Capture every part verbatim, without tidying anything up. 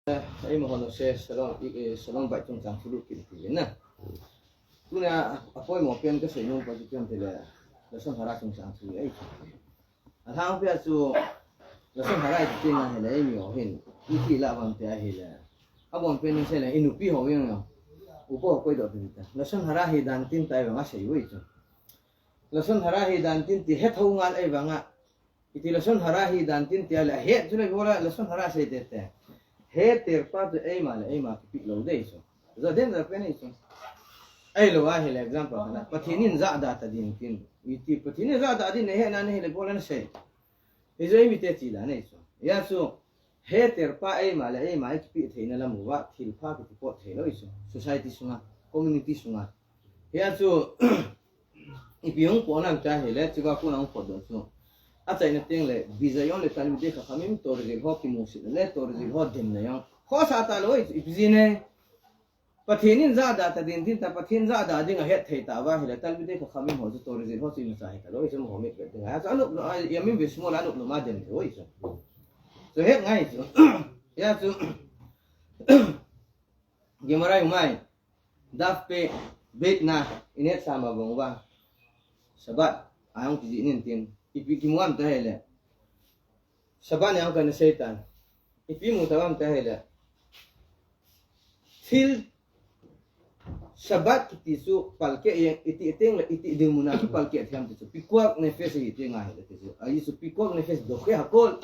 Eima hon se salon, eh, salon bai chungchang thu lut kit ti na. Tuna a poimo pen kasei nom pa chu pen te le, lashon hara chungchang thu ei. Alhangpia chu lashon hara i ti na hile, eimi ho hin iti la bang te ahile, abon pen in sei le, i nupi ho jong jong, upa ho koi doh te ta. Lashon hara hi dan tin tai bang a sei ui chu. Lashon hara hi dan tin ti het ho ngal ei bang a. Iti lashon hara hi dan tin tia le, het chu le bola lashon hara sei te te. He ter pa chu eima le eima kipi lo dei chu. Za den za pen ei chu. Ei lo a hile example na. Pathen in ja da ta din tin. Iti Pathen in ja da din ne he na ne hile bola na sei. Hi jo eimi te chi da nei chu. Ya chu he ter pa eima le eima kipi thei na lam uva thil pha kipi pot thei lo ei chu. Society sunga, community sunga. Ya chu Ipi hung pot nam ta hile, chuva kona hung pot doh chu. Achaina teng le, bizayon le talmidei khakhamim, Torah jil ho kimusit le, Torah jil ho dem le jong. Khosa ta lou, ipi jin e. Pathen in ja da ta din tin ta, Pathen ja da ding a het thei ta va hile, talmidei khakhamim ho chu Torah jil ho chu imacha hi ta lou, ichu mo ho mit vet ding a. Chu anop lo, a, yamin ve smol anop lo ma dem thei chu. Chu het ngai chu. Ya chu. Gemara yumai. Daf pe bet na inet sama bong ba. Shabbat ayong kiji nin tin. Ipi kimuam ta hele. Shabbat ni ayong kana seitan. Ipi mu ta bam ta hele. Thil Shabbat kiti chu palke yang iti teng le iti ding muna chu palke thiam ti chu. Pikuak nefesh hi ti ngai hele ti chu. Ahi chu pikuak nefesh doke hakol.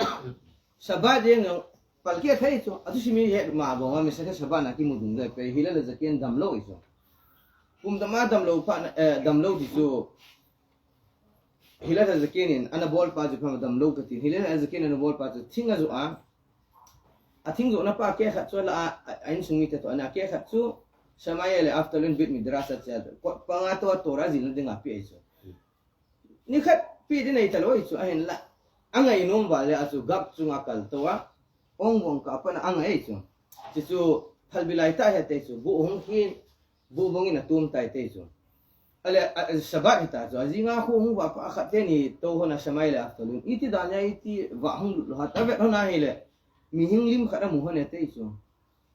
Shabbat ding jong palke thei chu. Atu simi he ma bong a mi sa Shabbat na kimu dung dai pe hila le zaken dam lo i chu. Kum dam a dam lo pa na, eh, dam lo ti chu. Hila le zaken in ana bol pa chu pa dam lo ka ti. Hila le zaken ana bol pa chu thing a zu a. A thing zu na pa ke khat chu la a, a, a in sung mi te to ana ke khat chu. Shamaya le after lun bit mi drasa cha. Ko pa nga to Torah jil ding a pi ai chu. Ni khat pi din ei ta lou chu ahin la. Angai nom va le a chu gap chunga kal to a. Ong vong ka pan angai chu. Chi chu phalbi lai ta he te chu bu hung khin bu bong in a tum tai te chu. Ale a, a, Shabbat hi ta chu. A jinga khu hung va pa khat te ni to hona Shamaya le after lun. Iti dan ya iti va hung lut lo hat. A vet hona hi le. Mi hing lim khat a mu hone te chu.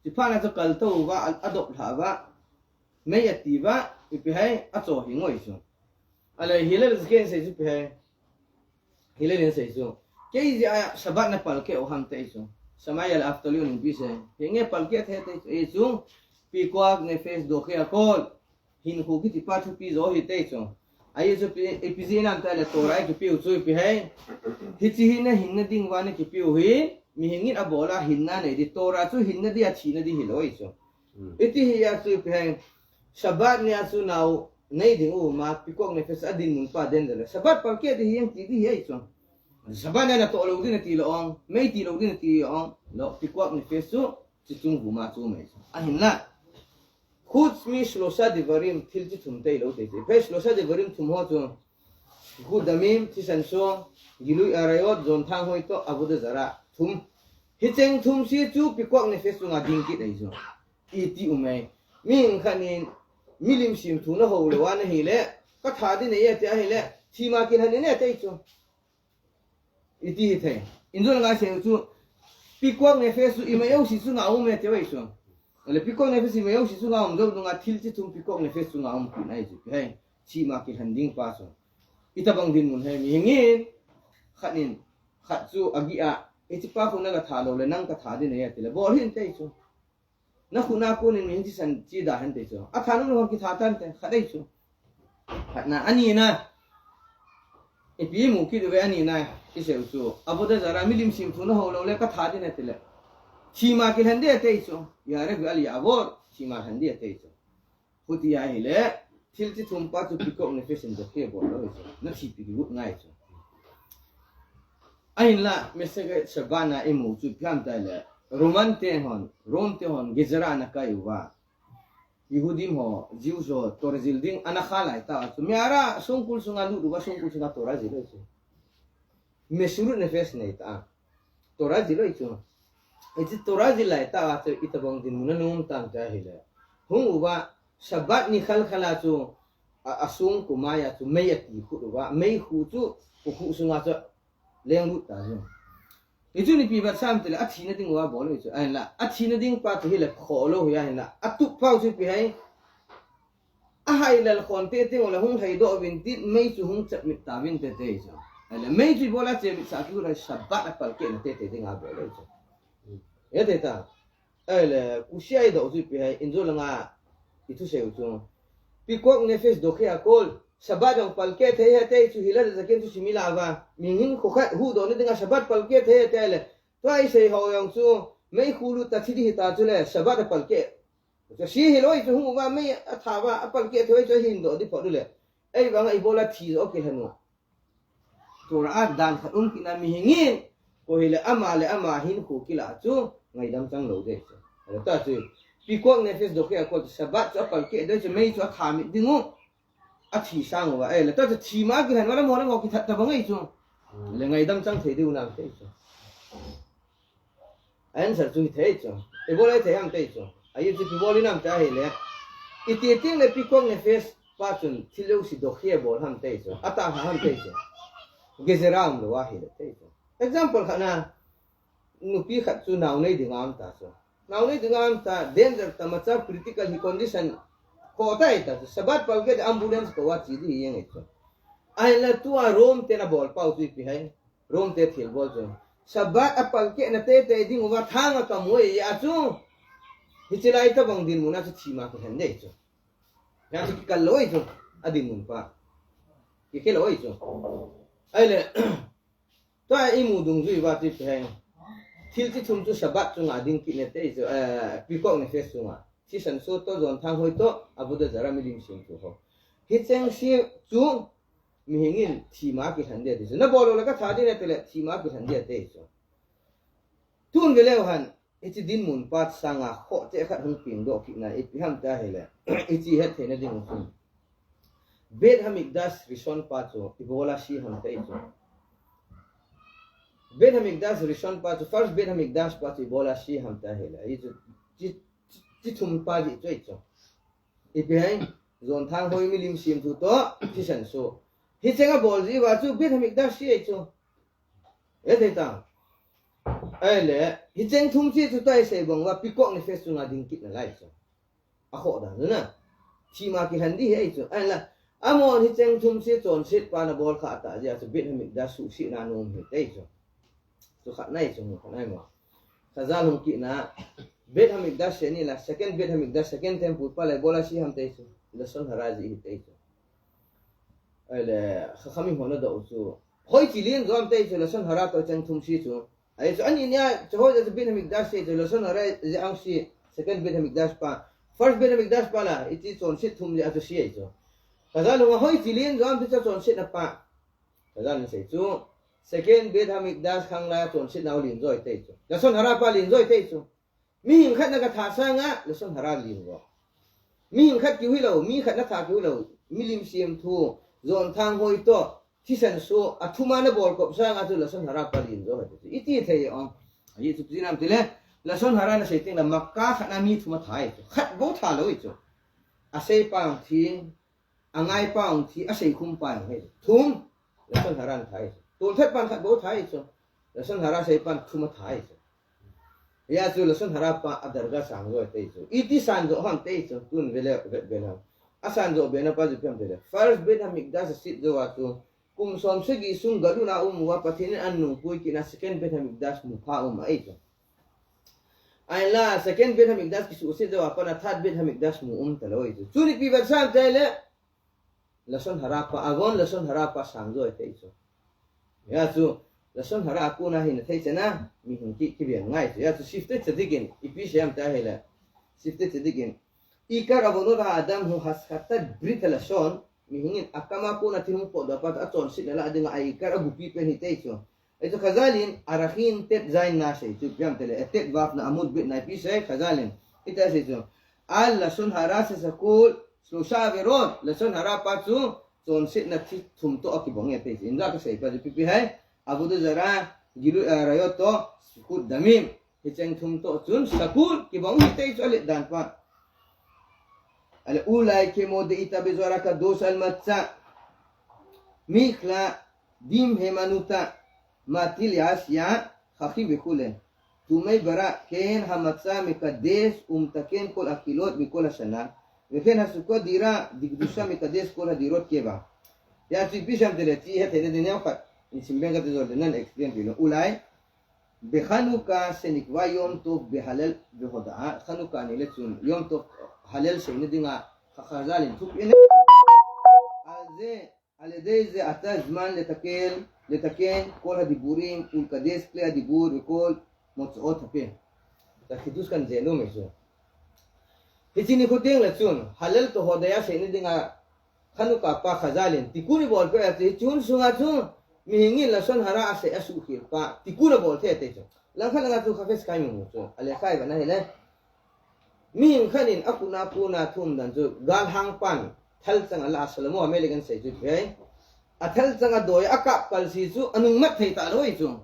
Chi pha na chu kal to va a, a dop lha va. Mei a ti va. Ipi hai a cho hi ngoi chu. Ale Hillel zaken sei chu pi hai. Hillel in sei chu. Kei jeh a Shabbat na palke u ham te chu. Shamaya le after lun pi sei. He nge palke the te chu. E chu. Pikuak nefesh doke hakol. Hinkho kiti pa thupi jo hi te chu. Ahi chu pi, ipi jeh nam ta le Torah kipiu chu ipi hai. Hichi hi na hinna ding va na kipiu hi. Mi hing in a bol a hinna nei di Torah chu hinna di a thina di hi lo i chu. Hmm. Iti hi a chu ipi hai. Shabbat ni a chu nau nei ding u ma pikuak nefesh a dinmun pa den le. Shabbat palke di hi ang ti di hi ai chu. Shabbat ni na to lo din ti lo ong, mei ti lo din ti ong. Lo pikuak nefesh chu chi chung bu ma chu mei chu. Ahin la. Chutz mi shlosha devarim thil chi thum te lo te te. Pe shlosha devarim thum ho chu. Shfichut damim, thisan song, gilui arayot, jon thang hoi to, avodah zara, thum. Hi cheng thum si chu pikuak nefesh chunga ding kit ai chu. Iti um ai. Mi hing khat nin, milim sim thu na ho lo a na hi le, ka tha di nei a ti a hi le, thima kilhan in e te chu. Iti hi thei. Injol nga se chu, pikuak nefesh chu ima yo si chu nga um e te wai chu. Ale pikuak nefesh ima yo si chu nga um dou dunga thil chi thum pikuak nefesh chu nga um kin ai chu. Hei, thima kilhan ding pa chu. Ita bang dinmun hei mi hing in, khat nin, khat chu agi a, ichi pa khu na ka tha lo le nang ka tha di nei a ti le, bol hin te chu. Na khu na ko nin mi hin thisan chi da hen te chu. A tha nom lo ki tha tan te, khat ei chu. Khat na, ani na. Ipi mu kit uve ani na. I seu chu. Avodah zara milim sim thu na ho lo le ka tha di na ti le. Thima kilhan di a te chu. Ya re gal ya vor. Thima han di a te chu. Huti a hi le. Thil chi thum pa chu pikuak nefesh in doke bol lo chu. Na thi pi ki gut ngai chu. Ahin la, Masechet Shabbat na i mu chu phiam tai le, Roman te hon, Rome te hon, gezerah ana kai uva. Yehudim ho, Jews ho, Torah jil ding, ana kha lai ta chu. Me'ara, songkul sunga lut uva, songkul sunga Torah jil chu. Mesirut nefesh nei ta. Torah jil chu. Ichi Torah jil lai ta chu, ita bang dinmun a nung tam ta hi le. Hung uva, Shabbat ni khal khala chu, a, a sung kumaya chu, mei a ti khut uva, mei khu chu, khu khu sunga chu, leng lut ta jong. Hichu ipi vet ham itile, athina ding uva bol u chu. Ahinla, athina ding pa chu hile, kholou hi ahinla. Atup pau chu ipi ham. Ahai lel khon teng uleh hung heidoh uvin tin, mei chu hung chet mit tauvin tete chu. Ahinla, mei chu ibola che mit sah kit uleh Shabbat apalkeh na tete dinga bol u chu. Ete ta. Ahinla, kusia idoh chu ipi ham, injo langa ithusei u chu. Pikuach nefesh doche hakol. Shabbat jong palkeh thei ahi ati chu, Hillel Zaken thusim ilah uva. Mihem hinkho khat huhdoh na dinga Shabbat palkeh thei ahi atile. Tua isei ho jong chu, meikhu lut ta thi ding hita chule, Shabbat apalkeh. Chu si hilou chu hung uva mei atha uva, apalkeh thei chu ahin doh ding phot uleh. Ahivanga ibola thi jo kilhen u. Torah a dan khat um kit na, mihing in, koi hile ama le ama hinkho kilah chu, ngaidam chang lou ding chu. Ahinla ta chu, Pikuach nefesh doche hakol, Shabbat chu apalkeh ding chu, mei chu atha mit ding u. Athi sang uva, ahinla ta chu thima kilhen uva, lamho lamho kithat tabang ahi chu. Le ngaidam chang thei diu nam te chu. Answer chu hithei chu. Ibola ithei ham te chu. Ahi chu ipi bol inam tia hile. Iti teng le Pikuach nefesh pa chun thil jouse doche abol ham te chu. Atahsa ham te chu. Gezerah umlou ahile te chu. Example khat na. Nupi khat chu nao nei dinga um ta chu. Nao nei dinga um ta, danger ta, machav critical hi, condition khoh ta ahi ta chu. Shabbat palkeh ding ambulance kou a che ding hi jeng ahi chu. Ahinla tua Rome ten abol pau chu ipi ham. Rome te thilbol chu. Shabbat apalkeh na tete ding uva thang akamu ahi a chu. Hiche lai tabang dinmun a chu thima kilhen ding ahi chu. Hia chu kikal lou ahi chu. Adinmun pa. Kikal lou ahi chu. Ahile, tua imu dungjui uva chu ipi ham. Thil chi thum chu Shabbat chunga ding kit na te chu, eh, Pikuach nefesh chunga. Thisan so toh, jon thang hoi toh, Avodah Zarah, milim semthu ho. Hicheng se chu, mihing in thima kilhen ding ati chu. Nabol lou le katha ding na tile, thima kilhen ding ati chu. Tun ve leu hen, hiche dinmun pa sanga khoh cheh khat hung pengdoh kit na, ipi ham tia hile. Hiche het theina ding u chu. Beit Hamikdash Rishon pa chu ibola se ham tia chu. Beit Hamikdash Rishon pa chu, first Beit Hamikdash pa chu ibola se ham tia hile. Hichu, chi, chi, chi thum pa jeh chu ahi chu. Ipi ham, jon thang hoi, milim semthu toh, thisan so. Hicheng abol jeh uva chu Beit Hamikdash se ahi chu. Ete ta. Ahile, hicheng thum se chu tua isei bang uva Pikuach nefesh chunga ding kit nalai chu. Akhoh dan u na. Thima kilhen ding hi ahi chu. Ahinla, amahon hicheng thum se chonset pa nabol khah tah jeh a chu Beit Hamikdash suhsetna aum hi te chu. Chu khat na ahi chu, khat na ahi mo. Chazal hung kit na, Beit Hamikdash se ni la, second Beit Hamikdash, second temple pa le ibola se ham te chu. Lashon hara jeh hi te chu. Ahile, Chachamim hon adoh u chu. Hoiche len jo ham te chu, Lashon hara toh hicheng thum se chu. Ahi chu, ani nia, chu hoiche chu Beit Hamikdash se chu, Lashon hara jeh a se, second Beit Hamikdash pa. First Beit Hamikdash pa la, hiche chonset thum jeh a chu se ahi chu. Chazal hung a hoiche len jo ham ti chu chonsetna pa. Chazal in asei chu, second Beit Hamikdash khanglai a chonsetna u len jo ahi te chu. Lashon hara pa len jo ahi te chu. Mihing khat na katha sanga, Lashon hara len jo. Mihing khat kiu hilou, mi khat na tha kiu hilou, milim semthu, jon thang hoi toh, thisan so, athum a nabol kop sanga chu Lashon hara pa len jo ahi chu. Iti thei o. Ahi chu ipi jeh ham tile, Lashon hara nasei teng le Makkah khat na mi thum atha ahi chu. Khat bou tha lou ahi chu. Asei pa jong thi, angai pa jong thi, aseikhum pa jong ahi. Thum, Lashon hara na tha ahi chu. Tolthat pan khat bou tha ahi chu. Lashon hara sei pan thum atha ahi chu. Hia chu Lashon hara pa adarga sang jo ahi te chu. Iti san jo ham te chu. Tun ve le, vet ve le. Asan jo bena pa chu ipi ham tile. First Beit Hamikdash aset jou a chu. Kum som sagi sung Galut a aum uva Pathen in anung pui kit na second Beit Hamikdash mu pha um ahi chu. Ahinla, second Beit Hamikdash kisuhset jou a pat a third Beit Hamikdash mu um talou ahi chu. Chun ipi vet ham tile, Lashon hara pa, avon Lashon hara pa sang jo ahi te chu. Hia chu, Lashon hara a kona hi na thei chan a, mihing ki, kiven ngai chu. Hia chu, Sifte Tzadikim, ipi sei ham tia hile. Sifte Tzadikim. Ikar avonot ha'adam hu hashatat brit halashon, mihing in akam a kona thil hung potdoh a pat a chonsetna lah dinga ikar agupi pen hi te chu. Ahi chu Chazal in, Arachin Tet Zayin na sei chu ipi ham tile, Tet Vav na Amud Bet na ipi sei, Chazal in. Iti asei chu. Al Lashon Hara shesakol shlosha averot, Lashon Hara pa chu, chonsetna thil thum toh akibang e ati chu. Inja kasei pa chu ipi ipi ham, Avodah Zara, Gilui Arayot toh, Sfikut Damim. Hicheng thum toh chun, sakol, kibang hi te chu alet dan pa. Ale ulai kemo deita bezohar hakadosh al matza. Mikhla, dim hemanuta, matil yasya, הכי וכולי. טומאה ברע, כן המצה מקדש ומתקן כל אכילות מכל השנה, וכן הסוכה דירה דקדושה מקדש כל הדירות כיבא. Hiche chu ipi ham itile, hiche hetthei nading neokhat in simben kate, jole nan explain peh inge. Ulai, בחנוכה שנקבע יום טוב בהלל והודאה, חנוכה ni le chun יום טוב הלל seina dinga Kha-, Khazal in thupeh anei. על זה, על ידי זה אתה זמן לתקן, לתקן כל הדיבורים ולקדש כלי הדיבור וכל מוצאות הפה. Hiche חידוש kan jeh nom e chu. Hiche nikho teng le chun, הלל to הודאה seina dinga Khanu kapa Khazal in tikun ibol peh a chu, hiche hun sunga chu, mihing in lashon hara asei asuhkhel pa, tikun abol thei ati chu. Langkhat langa chu kha khes kai mu chu, alekha ivet na hile. Mihing khat in akhut a apon a athum dan chu, galhang pan, thalchang ala a Solomon Amelek in asei chu, hei. Athalchang adoi, akap kalsi chu, anung mat thei talou ahi chu.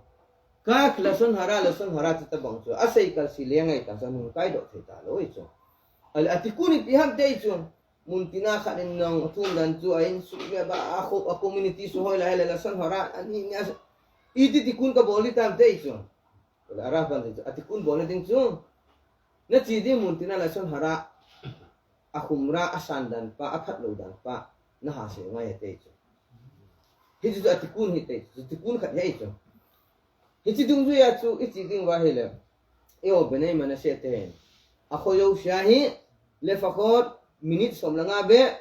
Ka lashon hara, lashon hara chu tabang chu, asei kalsi le ngai ta chu, anung kaidoh thei talou ahi chu. Ale atikun ipi ham ati chu. Muntina khat in nung athum dan chu a insung le ba a kho a community sunga hoi lai le lashon hara ani nia iti tikun kabol ding tam ati chu. Ara pan chu atikun bolna ding chu. Nache ding muntina lashon hara akhum ra asan dan pa aphat lou dan pa naha sei ngai ati chu. Hichu atikun hi ati chu, tikun khat hi chu. Hiche dungjuia chu iche ding uva ahile, eiho Bnei Menashe te hin, akhojo sia hi, לפחות minute som le nga beh,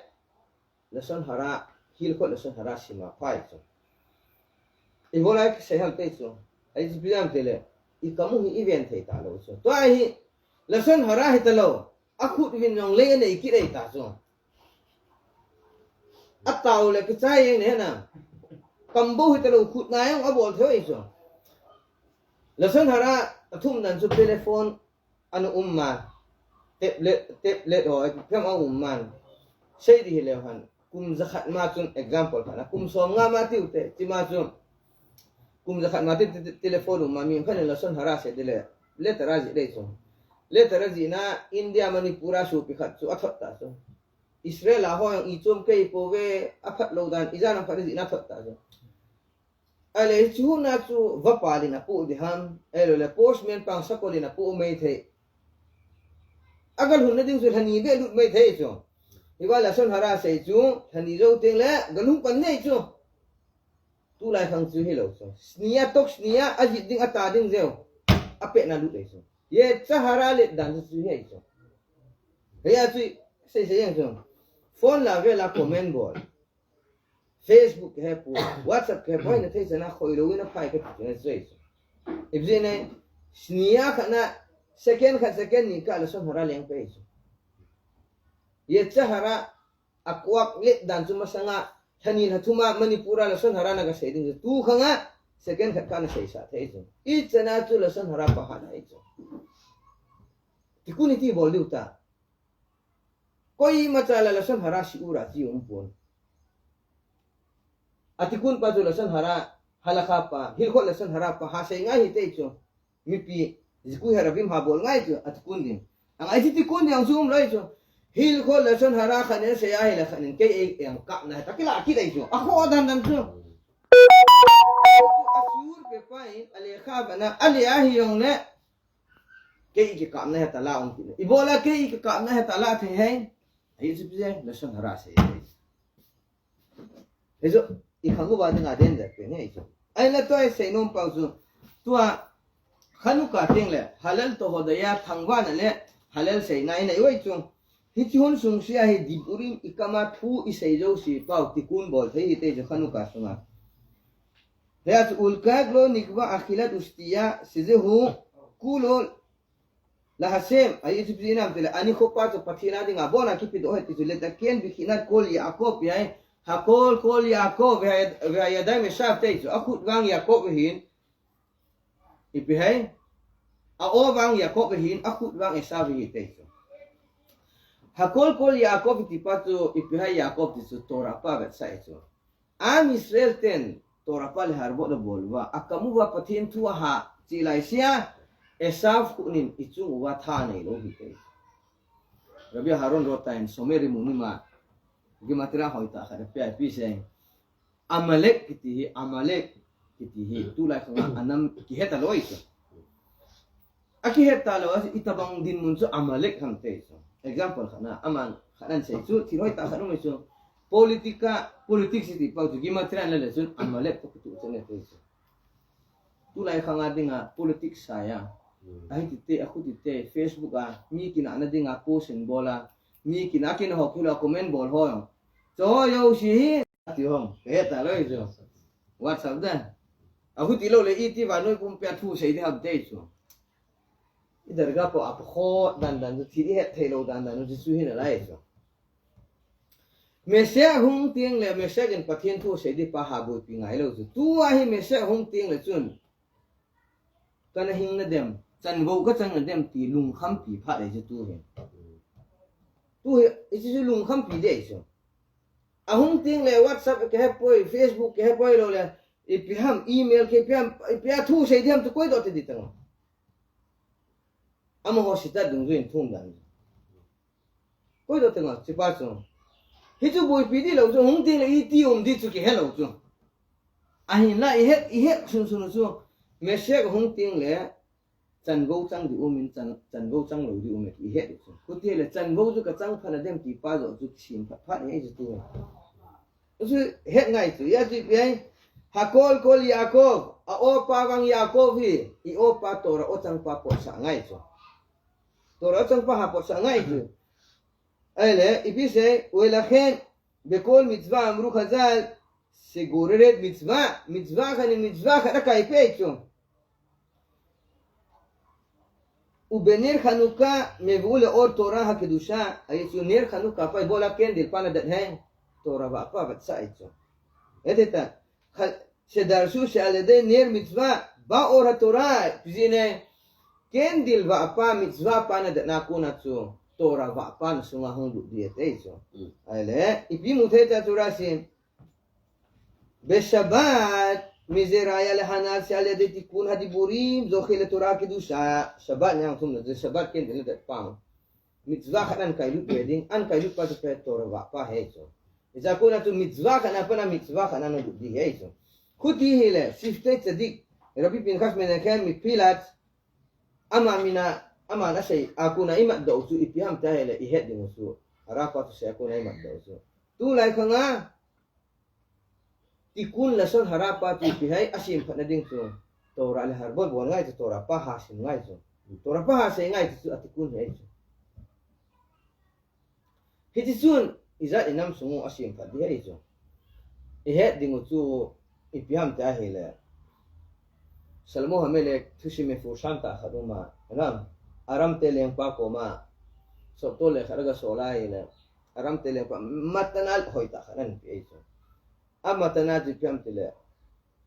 lashon hara, hilkhot lashon hara sim a phai chu. Ibola kisei ham ati chu, ahi chu ipi ham itile, ikam u hi iven thei talou chu. Tua hi, lashon hara hitalou, akhut uvin jong lei anei kit ahi ta chu. Atao le kichai jeng ne na. Kam bou hitalou khut na jong abol thei ahi chu. Lashon hara athum dan chu telephone ana um man. Tablet, tablet ho, kam a um man. Sei ding hileu hen. Kum jakhat ma chun example khat na. Kum som nga ma tiu te, ti ma chun. Kum jakhat ma te, te, te, telephone um man, mi khat in lashon hara sei ding le. Letter a jih ding chu. Letter a jihna India Manipur a sopi khat chu athot ta chu. Israel a ho jong ichom kei pouve, aphat lou dan, ijat ham khat ajihna thot ta chu. Ale hiche hun a chu vapal in apoh ding ham, ahilou le postman pang sakol in apoh mai thei. Agalhun na ding chu lhani beh lut mai thei chu. Hiva lashon hara sei chu, lhani jou teng le, galhung pan nei chu. Tulai khang chu hilou chu. Snia tok snia, ajih ding ata ding jeh u. Apeh na lut ahi chu. Yetzer hara let dan chu chu hi ahi chu. Hia chu, sei sei jeng chu. Phone la vela comment bol. Facebook he pu, WhatsApp he pu, na thei chana khoi lou ina phai ka chu na sei chu. Ipi jeh inem, snia khat na, second khat second ni kah lashon hara leng pai chu. Yetzer hara, akuak let dan chu masanga, lhani lha thum a Manipur a lashon hara na kasei ding chu. Tu khang a, second khat kah na seisah thei chu. Ichana chu lashon hara pha hat ahi chu. Tikun iti bol diu ta. Koima cha la lashon hara shiur a chi um pon. Atikun pa chu lashon hara halakha pa, hilkhot lashon hara pa, ha sei ngai hite chu. Mipi, zikui harabim ha bol ngai chu, atikun ding. Ang ahi tikun ding ang chu um lou chu. Hilkhot lashon hara khat in sei ahile khat in kei ei ang kap na heta kila kit ahi chu. Akhoh dan dan chu. Asur pe pa in, alekha ba na, ale ahi jong le. Kei kikapna heta la um kit le. Ibola kei kikapna heta la thei hei. Ahi chu ipi jeh, lashon hara sei hei. Hichu, ikhang uva dinga danger pen ahi chu. Ahinla tua isei nom pau chu. Tua, Khanuka teng le, Halal to Hodaya thangvahna le, Halal seina inei uve chu. Hiche hun sung sia hi diburim ikam a thu isei jouse pau tikun bol thei hite chu Khanuka sunga. Hia chu ulkak lo nikva akhilat ustiya, size hu, kulo, La Hashem, ahi chu ipi jeh inem itile, ani khopa chu Pathen a dinga, abona kipedoh ahi ti chu, letaken bikhinat kol Yaakov ahi, hakol kol Yaakov, veha, veha yadayim Esav ti chu, akhut vang Yaakov ahin, ipi ham, a-o vang Yaakov ahin, akhut vang Esav ahi ti chu. Hakol kol Yaakov iti pa chu, ipi ham Yaakov ti chu, Torah pa vetsah ahi chu. Am Israel ten Torah pa le harbot abol uva, akam uva Pathen thu aha, chih laisia, Esav khut in ichung uva tha neilou hite. Rabbi Aharon Rota in Shomei Imunim a, Gematria hoitah khat apeh a ipi asei. Amalek kiti hi, Amalek Ti hi, tulai khanga anam kihet alou chu. Akihet talou a, itobang dinmun chu Amalek ham ti chu. Example khat na, aman khat ahin sei chu, thil hoitah khat um chu. Politica, politics ti pau chu, gimatteran le le chun Amalek toh kituh chang e ti chu. Tulai khanga dinga politics sai a. Hmm. Ahi ti te, akhu ti te, Facebook a, mi kinahna dinga post in bol a, mi kinah kin ho kilo comment bol ho. Cho yo si hi, ti hong, kihet talou chu. WhatsApp da. Akhu tilou le iti vannoi pumpi a thu sei di ham ti chu. I dargah pau a pakho dan dan chu, thil ihet theilou dan dan chu, chu hi nalai chu. Messiah hung teng le, Messiah in Pathen thu sei di pa ha boipi ngai lou chu. Tua hi Messiah hung teng le chun. Kana hing nadem, chanvo kachang nadem ti lungkhampi phat ahi chu tu hi. Tu hi, hichu lungkhampi ding ahi chu. Ahung teng le WhatsApp kihe poi, Facebook kihe poi lou le, ipi ham, email kipi ham, ipi a thu sei di ham chu koi doh te di tang. Amaho sita dungjuiyin thum dan. Koi doh teng a, chi pa chu. Hichu boipi di lou chu, hung teng le iti um di chu kihe lou chu. Ahinla ihet, ihet sun sun chu. Messiah hung teng le, chanvo chang di um in, chan, chanvo chang lou di um in, ihet chu. Khuti le, chanvo chu kachang phat nadem ti pa joh chu kisem phat phat ahi chu tu. Chu het ngai chu, ya chu ipi ham. Hakol kol Yaakov, a-o pa vang Yaakov hi, i-o pa Torah o chang pa potsah ngai chu. Torah o chang pa ha potsah ngai chu. Ahile, ipi sei, ולכן, בכל מצוה אמרו חז"ל, שגוררת מצוה, מצוה khat in מצוה khat akai peh chu. ובנר חנוכה מביאו לאור תורה הקדושה, ahi chu ner Chanukah pa ibola candle pa nadat hi, Torah vah pa vetsah ahi chu. Ete ta, שדרשו שעל ידי נר מצוה בא אור התורה, ipi jeh inem, candle vah pa, מצוה pa nadatna kona chu, Torah vah pa nasunga hung lut ding ahi ti chu. Hmm. Ahile, ipi mu thei ta chu Rashi in. בשבת, מזה ראיה להנ"ל שעל ידי תיקון הדיבורים זוכה לתורה הקדושה. Shabbat ni ang thum na, Shabbat candle nadat pa. Mitzvah khat ahin kailut ding, ahin kailut pa chu Torah vah pa ahi chu. Hijeh a kona chu mitzvah khat na pat a mitzvah khat na lut ding ahi chu. Khuti hile, Sifte Tzadik, Rabbi Pinchas Menachem Mephilat, ama mina, ama nasei a kona imat doh chu ipi ham ti ahile, ihet ding u chu. Hara pa thusei a kona imat doh chu. Tulai khanga, תיקון לשון הרע pa chu ipi ham, asem phat nading chu. Torah le har bol bol ngai chu, Torah pa ha sim ngai chu. Torah pa ha sei ngai chu, chu a תיקון hi ahi chu. Hiti chun, ijat inam sung u asem phat ding ahi chu. Ihet ding u chu, ipi ham ti ahile. Shlomo HaMelech thusim mefursam tah khat um a. Aram, Aram te lengpa koma. Sopto le khat aga sol a ahile. Aram te lengpa, matana hoitah khat ahin pe ahi chu. A matana chu ipi ham tile,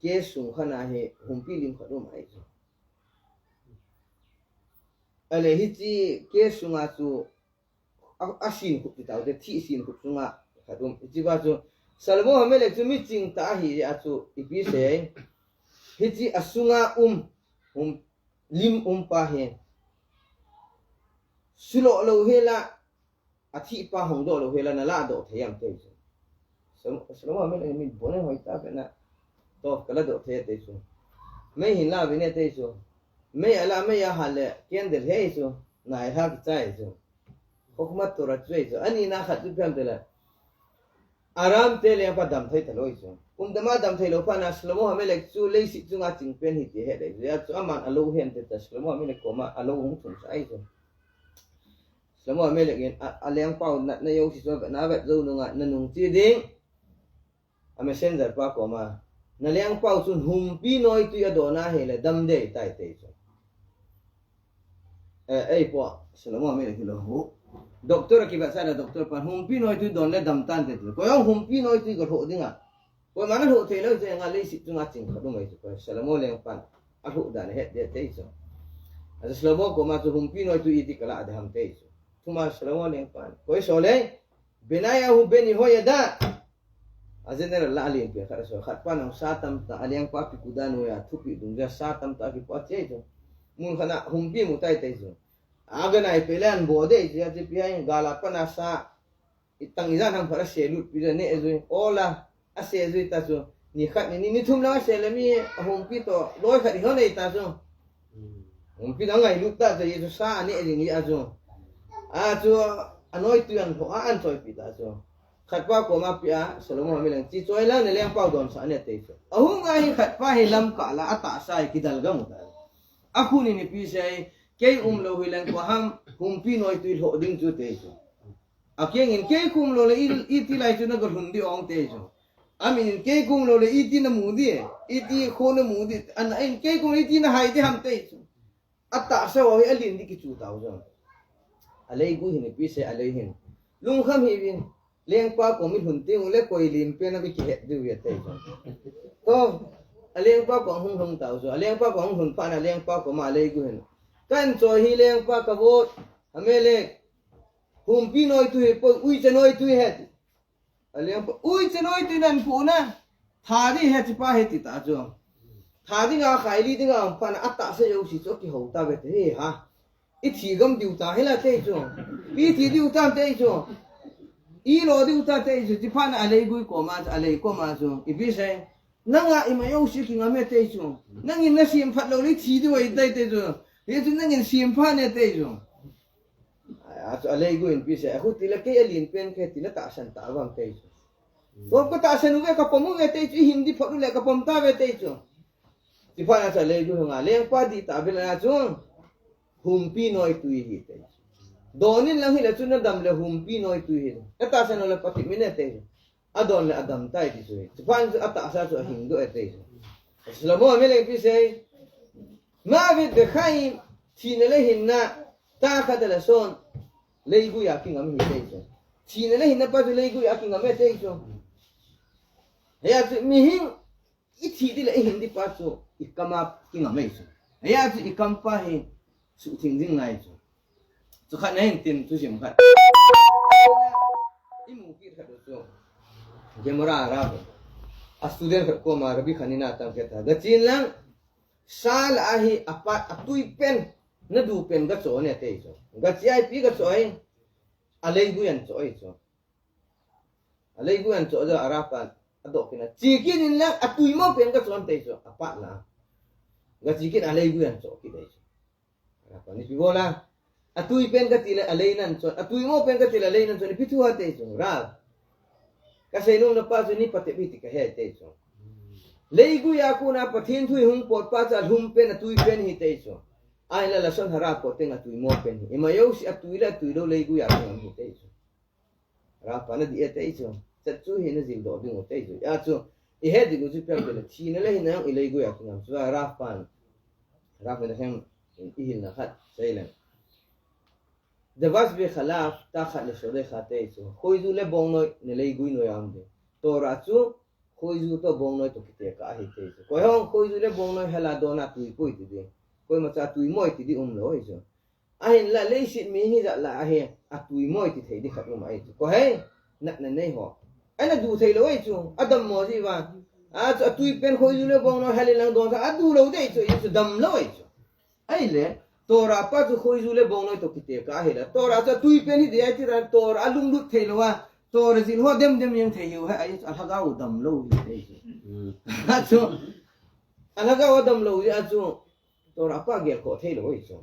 case sung khat a hi humpi lim khat um ahi chu. Ahile hiche case sunga chu a, asin khup ti tau te, thih sin khup sunga khat um. Hiche pa chu, Shlomo HaMelech chu miching tah ahi a chu, ipi sei. Hiche a sunga um, um, lim um pa hi. Sulo lou hela, athih pa hong doh lou hela nala doh thei am ti chu. Shlomo, Shlomo HaMelech in mi bon e hoitah pen a. To kala doh thei ti chu. Mei hin la vin e ti chu. Mei ala mei a hal le candle hi chu. Nai ha kichai chu. Chokhmat Torah chu ahi chu. Ani na khat chu ipi ham tile. Aram te lengpa dam thei talou ahi chu. Kum dama dam thei lou pa na Shlomo HaMelech chu leiset chunga ching pen ahi ti ahet ahi chu. Hijeh a chu aman alou hen ti ta Shlomo HaMelech koma alou hung thun sa ahi chu. Shlomo HaMelech in a, alengpau natna jouse chu avet, na vet jou nunga, nanung che ding. A messenger pa koma. Nalengpau chun humpi noitui adon ahile dam ding ahitai ti chu. Eh, ei po, Shlomo HaMelech hilou ho. Doctor a kivetsah le doctor pan humpi noitui don le dam tan ti chu. Koi jong humpi noitui ga lhoh ding a. Koiman alhoh thei lou chu, nga leiset chunga ching khat um ahi chu, koi Shlomo lengpan alhoh dan ahet ding ahi ti chu. Achu Shlomo koma chu humpi noitui iti kala ding ham ti chu. Thuma Shlomo lengpan. Koi so le, Benaiyahu ben Yehoyada. A general la alen pen khat aso, khat pan jong sa tamtah, alengpa Pekudei noiya, thupeh dungjui a sa tamtah akipoh ahi chu. Mun khat a humpi mu tai ti chu. Aga nai peh le ahin bo ding ahi chu, achu ipi ham, gal a pan a sa, itang ijat ham phat a se lut pi le neh jui, ola, ase jui ta chu, Ni khat ni, ni, ni thum lang a sel le mi a humpi toh, loi khat hi hon ei ta chu. Humpi toh a ngailut ta chu, Jesu sa a neh ding hi a chu. A chu, a noi tui an pho, a an choipi ta chu. Khat pa koma pi a, Solomon mi lang chi choi lang ne lengpa u donsah ne tei chu. A hung a hi khat pa hi lam kah la, a tahsa hi kidal gam u ta. A khun in ipi sei, kei um lou hi leng koi ham, humpi noi tui lhoh ding chu tei chu. A keng in kei kum lou le i, iti lai chu na ga lhun di ong tei chu. A min in kei kum lou le iti na mu di, iti kho na mu di, an in kei kum le iti na hai di ham tei chu. A tahsa ho hi a lin di kichu tau chu. A leigui hin ipi sei a lei hin. Lungkham hi vin, lengpa kom i lhun teng u le koi lin pen a mi kihet diu ya tei chu. To, a lengpa kom hung lhung tau chu. A lengpa kom hung lhun phat na lengpa kom a leigui hin. Kan choi hi lengpa ka vote, a me le, humpi noi tui hi poi, uicha noi tui hi ti. A lengpa, uicha noi tui nan pu na, tha di hi ti pa hi ti ta chu. Tha di nga khai li di nga pa na a tahsa jouse chu kihou ta ve te hi ha. I thi gam diu ta hi la tei chu. Pi thi diu ta tei chu. I lo diu ta tei chu. Ti phat na a leigui koma chu, a lei koma chu. Ipi sei. Nang a ima jouse kingam e tei chu. Nang in na sim phat lou le thi diu ai tei tei chu. Hi chu nang in sim phat ne tei chu. A chu a leigui in ipi sei. A khu ti le kei a lin pen kei ti le tahsan ta vang tei chu. Ko ka tahsan u ve ka pom u ve tei chu. I hin di phot u le ka pom ta ve tei chu. Ti phat na chu a leigui hung a. Lengpa di ta ve la chu. Humpi noi tui hi tei. Don in lang hi la chu na dam le humpi noi tui hi. Na tahsan u le pati mi ne tei chu. A don le a dam tai ti chu. Chu phat chu a tahsa chu a hing doh e tei chu. Solomon mi leng ipi sei. Mavit vechaim, thina le hinna, tachat halason, leigui a kingam hi tei chu. Thina le hinna pa chu leigui a kingam e tei chu. Hia chu mihing i thi di le i hin di pa chu i kam a kingam e chu. Hia chu i kam pa hi suhthing ding ngai chu. Chu khat na hin tin thusim khat. I mu kit khat u chu. Gemara a ra ko. A student khat koma Rabbi Hanina tam khat ta. Ga chin lang sa la a hi a pat a tui pen na du pen ga cho ne tei chu. Ga chi ai pi ga cho ai. A leigui an cho ai chu. A leigui an cho ja a ra pan a doh kin a. Chi kin in lang a tui mo pen ga cho an tei chu. A pat la. Ga chi kin a leigui an cho kit ai chu. Rapa ni pi bola. A tui pen ka ti le a lei nan chon. A tui mo pen ka ti le a lei nan chon. Ipi thu ha tei chu. Ra. Ka sei nom na pa chu ni pa te bi ti ka he tei chu. Leigui a kona Pathen thu i hung pot pa chu a lhum pen a tui pen hi tei chu. Ai la lashon hara pot teng a tui mo pen hi. Ima jouse a tui le a tui lou leigui a kona hi tei chu. Rapa na di e tei chu. Chat chu hi na jil doh ding u tei chu. Ya chu. I he ding u chu piang te le. Thina le hinna i leigui a kingam chu. Rapa. Rapa na hem i hil na khat. Sei le. Dvash ve chalav tachat leshoncha tei chu. Khoiju le bongnoi na leigui noi a um ding. Torah chu khoiju toh bongnoi toh kitekah ahi tei chu. Koi hong khoiju le bongnoi hela dona tui poi ti ding. Koima cha tui moi ti di um lou ahi chu. Ahinla leiset mi hi jat la ahi, a tui moi ti thei di khat um ahi chu. Ko hei, natna nei ho. Ana du thei lou ahi chu, a dammo ji va. A chu a tui pen khoiju le bongnoi hel in lang don sa, a du lou dei chu, i chu dam lou ahi chu. Ahile, Torah pa chu khoiju le bongnoi toh kitekah ahi la. Torah chu a tui pen hi dei ahi ti ra, Torah a lunglut thei lou a. Torah jil ho dem dem jeng thei hiu, hei, a lhagao dam lou hi thei chu. A chu, a lhagao dam lou hi a chu. Torah pa gel khoh thei lou ahi chu.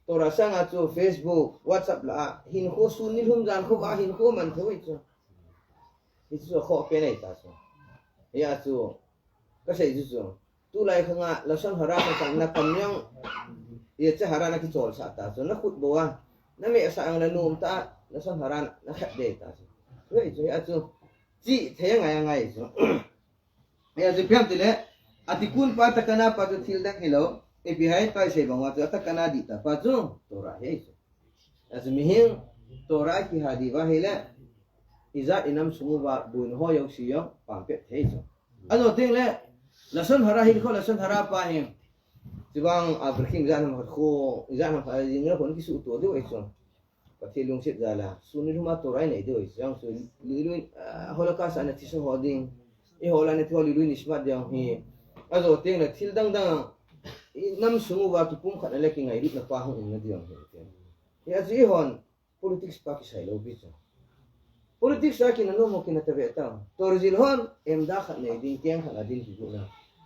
Torah sanga chu Facebook, WhatsApp la a, hinkho sun ni lhum jan kho a hinkho man thei ahi chu. Hi chu khoh pen ahi ta chu. Hi a chu, ka sei chu chu. Tulai khanga, lashon hara ka kan na kam jong, yetzer hara na kichol sah ta chu. Na khut bou a, na meh sah jong la nom ta, lashon hara na khat dei ta chu. Chu ahi chu, hi a chu. Chi thei angai angai chu. Hia chu ipi ham ti le, a tikkun pa takana pa chu thil dang hilou, ipi ham ti le, sei bang uva chu a takana dih ta pa chu, Torah hi chu. Hia chu mihem, Torah kiha dih uva ahile, ijat inam sung uva, boina ho jouse jong, pang pet thei chu. Ajo teng le, lashon hara hi kho, lashon hara pa hi. Chubang, a, breaking ijat ham khat kho, ijat ham khat, jing le kho kisuhto diu ahi chu. Pathen lungset jal a, sun ni lhum a Torah i nei diu ahi, jong sun, Leilui, ah, Holocaust a na thisa ho ding, i hol a na thi ho Leilui Nishmat ding hi, ajo teng le thil dang dang, i nam sung uva kipumkhat na le kingailutna pa hung um na ding hi. Hi a chu i hon, politics pa kisai lou pi chu. Politics a kina nom ho kina tave ta. Torah zil hon, emda khat nei ding, keng khat a din kigot na.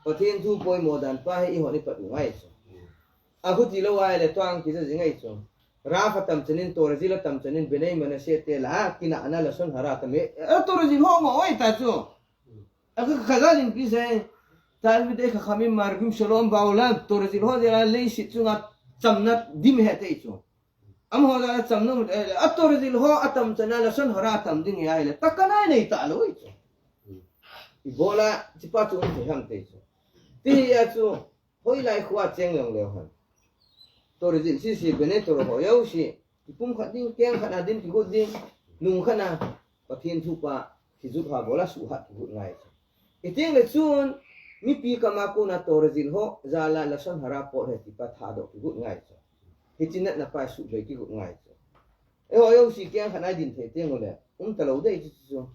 Pathen thu poimo dan pa hi eihon ipat u ngai chu. Ahuti lou ahile tuang kija jing ngai chu. Raf atam chanin, Torah zil atam chanin, Bnei Menashe te la, kina ana lashon hara tam e. A Torah zil ho mo oi ta chu. Aka khazal in pi se. Talmidei Chachamim Marvim Shalom Ba'olam, Torah zil ho jeh a leiset chunga chamna dim he te chu. Amaho jal a chamna, eh, a Torah zil ho atam chana lashon hara tam ding ahi le, takana nei ta lou chu. Ibola, hichepa chu um thei ham te chu. Ti hi a chu, hoilai khoa cheng jong leu hen. Torah zil sese, Bnei Torah ho jouse, kipumkhat ding, keng khat a din kigot ding, nung khat a, Pathen thu pa, kijut ha bola suhat kigot ngai chu. Iteng le chun, mipi kama kona Torah zil ho, jal a lashon hara pot he tipa thadoh kigot ngai chu. Hiche natna pa subei kigot ngai chu. Eiho jouse keng khat a din thei teng ule, um ta lou dei chu chu.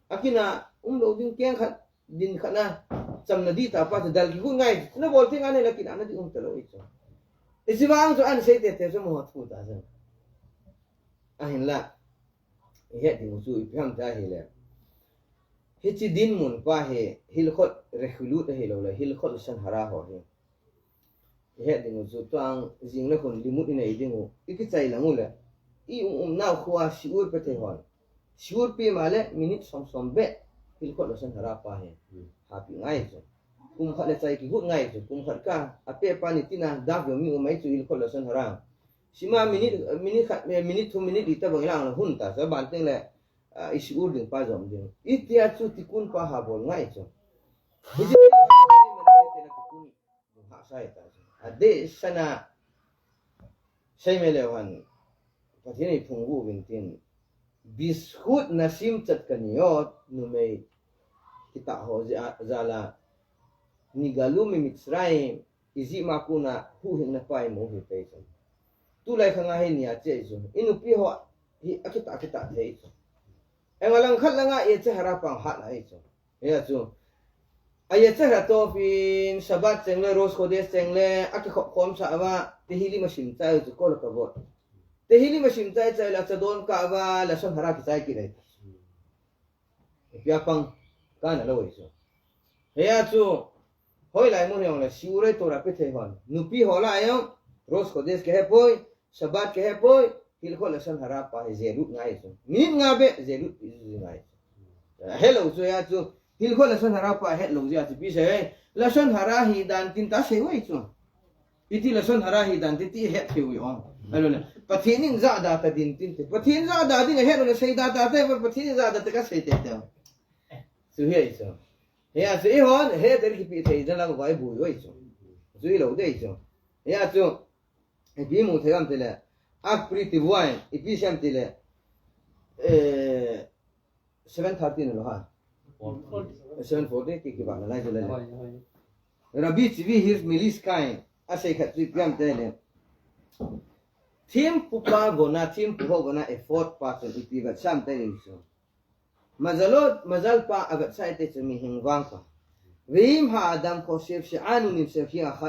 Akina, um lou ding keng khat, din khat a, chamna di ta pa chu dal kigot ngai chu. Nabol teng a nei la kina ana di um ta lou chu. Hiche vang chu ana sei tete chu mo thu ta chu. Ahinla. Ihet ding u chu ipi ham ti ahile. Hiche dinmun pa hi, hilchot rechilut ahilou le, hilchot lashon hara ho hi. Ihet ding u chu tuang jing le khun limut inei ding u, ikichai lang u le. I um um nau khoa shiur pe thei hon. Shiur pe ma le, minute som som beh, hilchot lashon hara pa hi. Hmm. Hapi ngai chu. Kum khat le chai kigot ngai chu, kum khat ka, ape pa ni tina, dak jong mi um mai chu hilchot lashon hara. Sima minute, minute khat, minute thum, minute li tabang ilang la hun ta, sa ban teng le, ah, i shiur ding pa jom ding. Itia chu tikkun pa ha bol ngai chu. Hiche tikkun ha sai ta chu. Adeh sana, sei me leu hen, Pathen in phung gu vin tin, בזכות נשים צדקניות, numei kitah ho jeh a, jal a, נגאלו ממצרים, Egypt a kona huhhingna pa imu u hite chu. Tulai khang a hi nia che chu. I nupi ho hi akitah, akitah thei chu. Engvang lang khat lang a yetzer hara pa hat ahi chu. Hia chu. A yetzer hara toh pin Shabbat cheng le, Rosh Chodesh cheng le, akikhop khom sah uva, Tehillim asim chai chu, כל הכבוד. Tehillim asim chai chai le, achadon kah uva, lashon hara kichai kit ahi. Ipi a pang, kana lou ahi chu. Hia chu, hoilai mun jong le, shiur le Torah pe thei hon. Nupi ho lah a jong, Rosh Chodesh kihe poi, Shabbat kihe poi, hilchot lashon hara pa hi jelut ngai chu. Minute nga beh, jelut pi chu ngai chu. Helou chu hia chu, hilchot lashon hara pa helou jeh a chu ipi sei, lashon hara hi dan tin ta sei u ahi chu. Iti lashon hara hi dan tin ti het thei u ahi. Ahilou le, Pathen in jahda ta din tin te. Pathen jahda ding ahet u le seida ta te, Pathen in jahda te ka sei tete. Chu hi ahi chu. Hia chu eihon, het der kipe thei dan lang vai bu u ahi chu. Chu hilou dei chu. Hia chu, ipi mu thei ham ti le. Ak pri ti buai, ipi sem ti le. Eh, seven thirty na lou ha. Seven forty ki, kibah nalai chu le. Hoi, hoi. Rabbi Tzvi Hirsch Milstein, asei khat chu ipi ham ti le. Thempu pa vona, thempu ho vona effort pa chun ipi vetsah ham ti le chu. מזלות, מזל pa avetsah te chu mihing vang pa. ואם האדם חושב שאנו נמשכים אחר,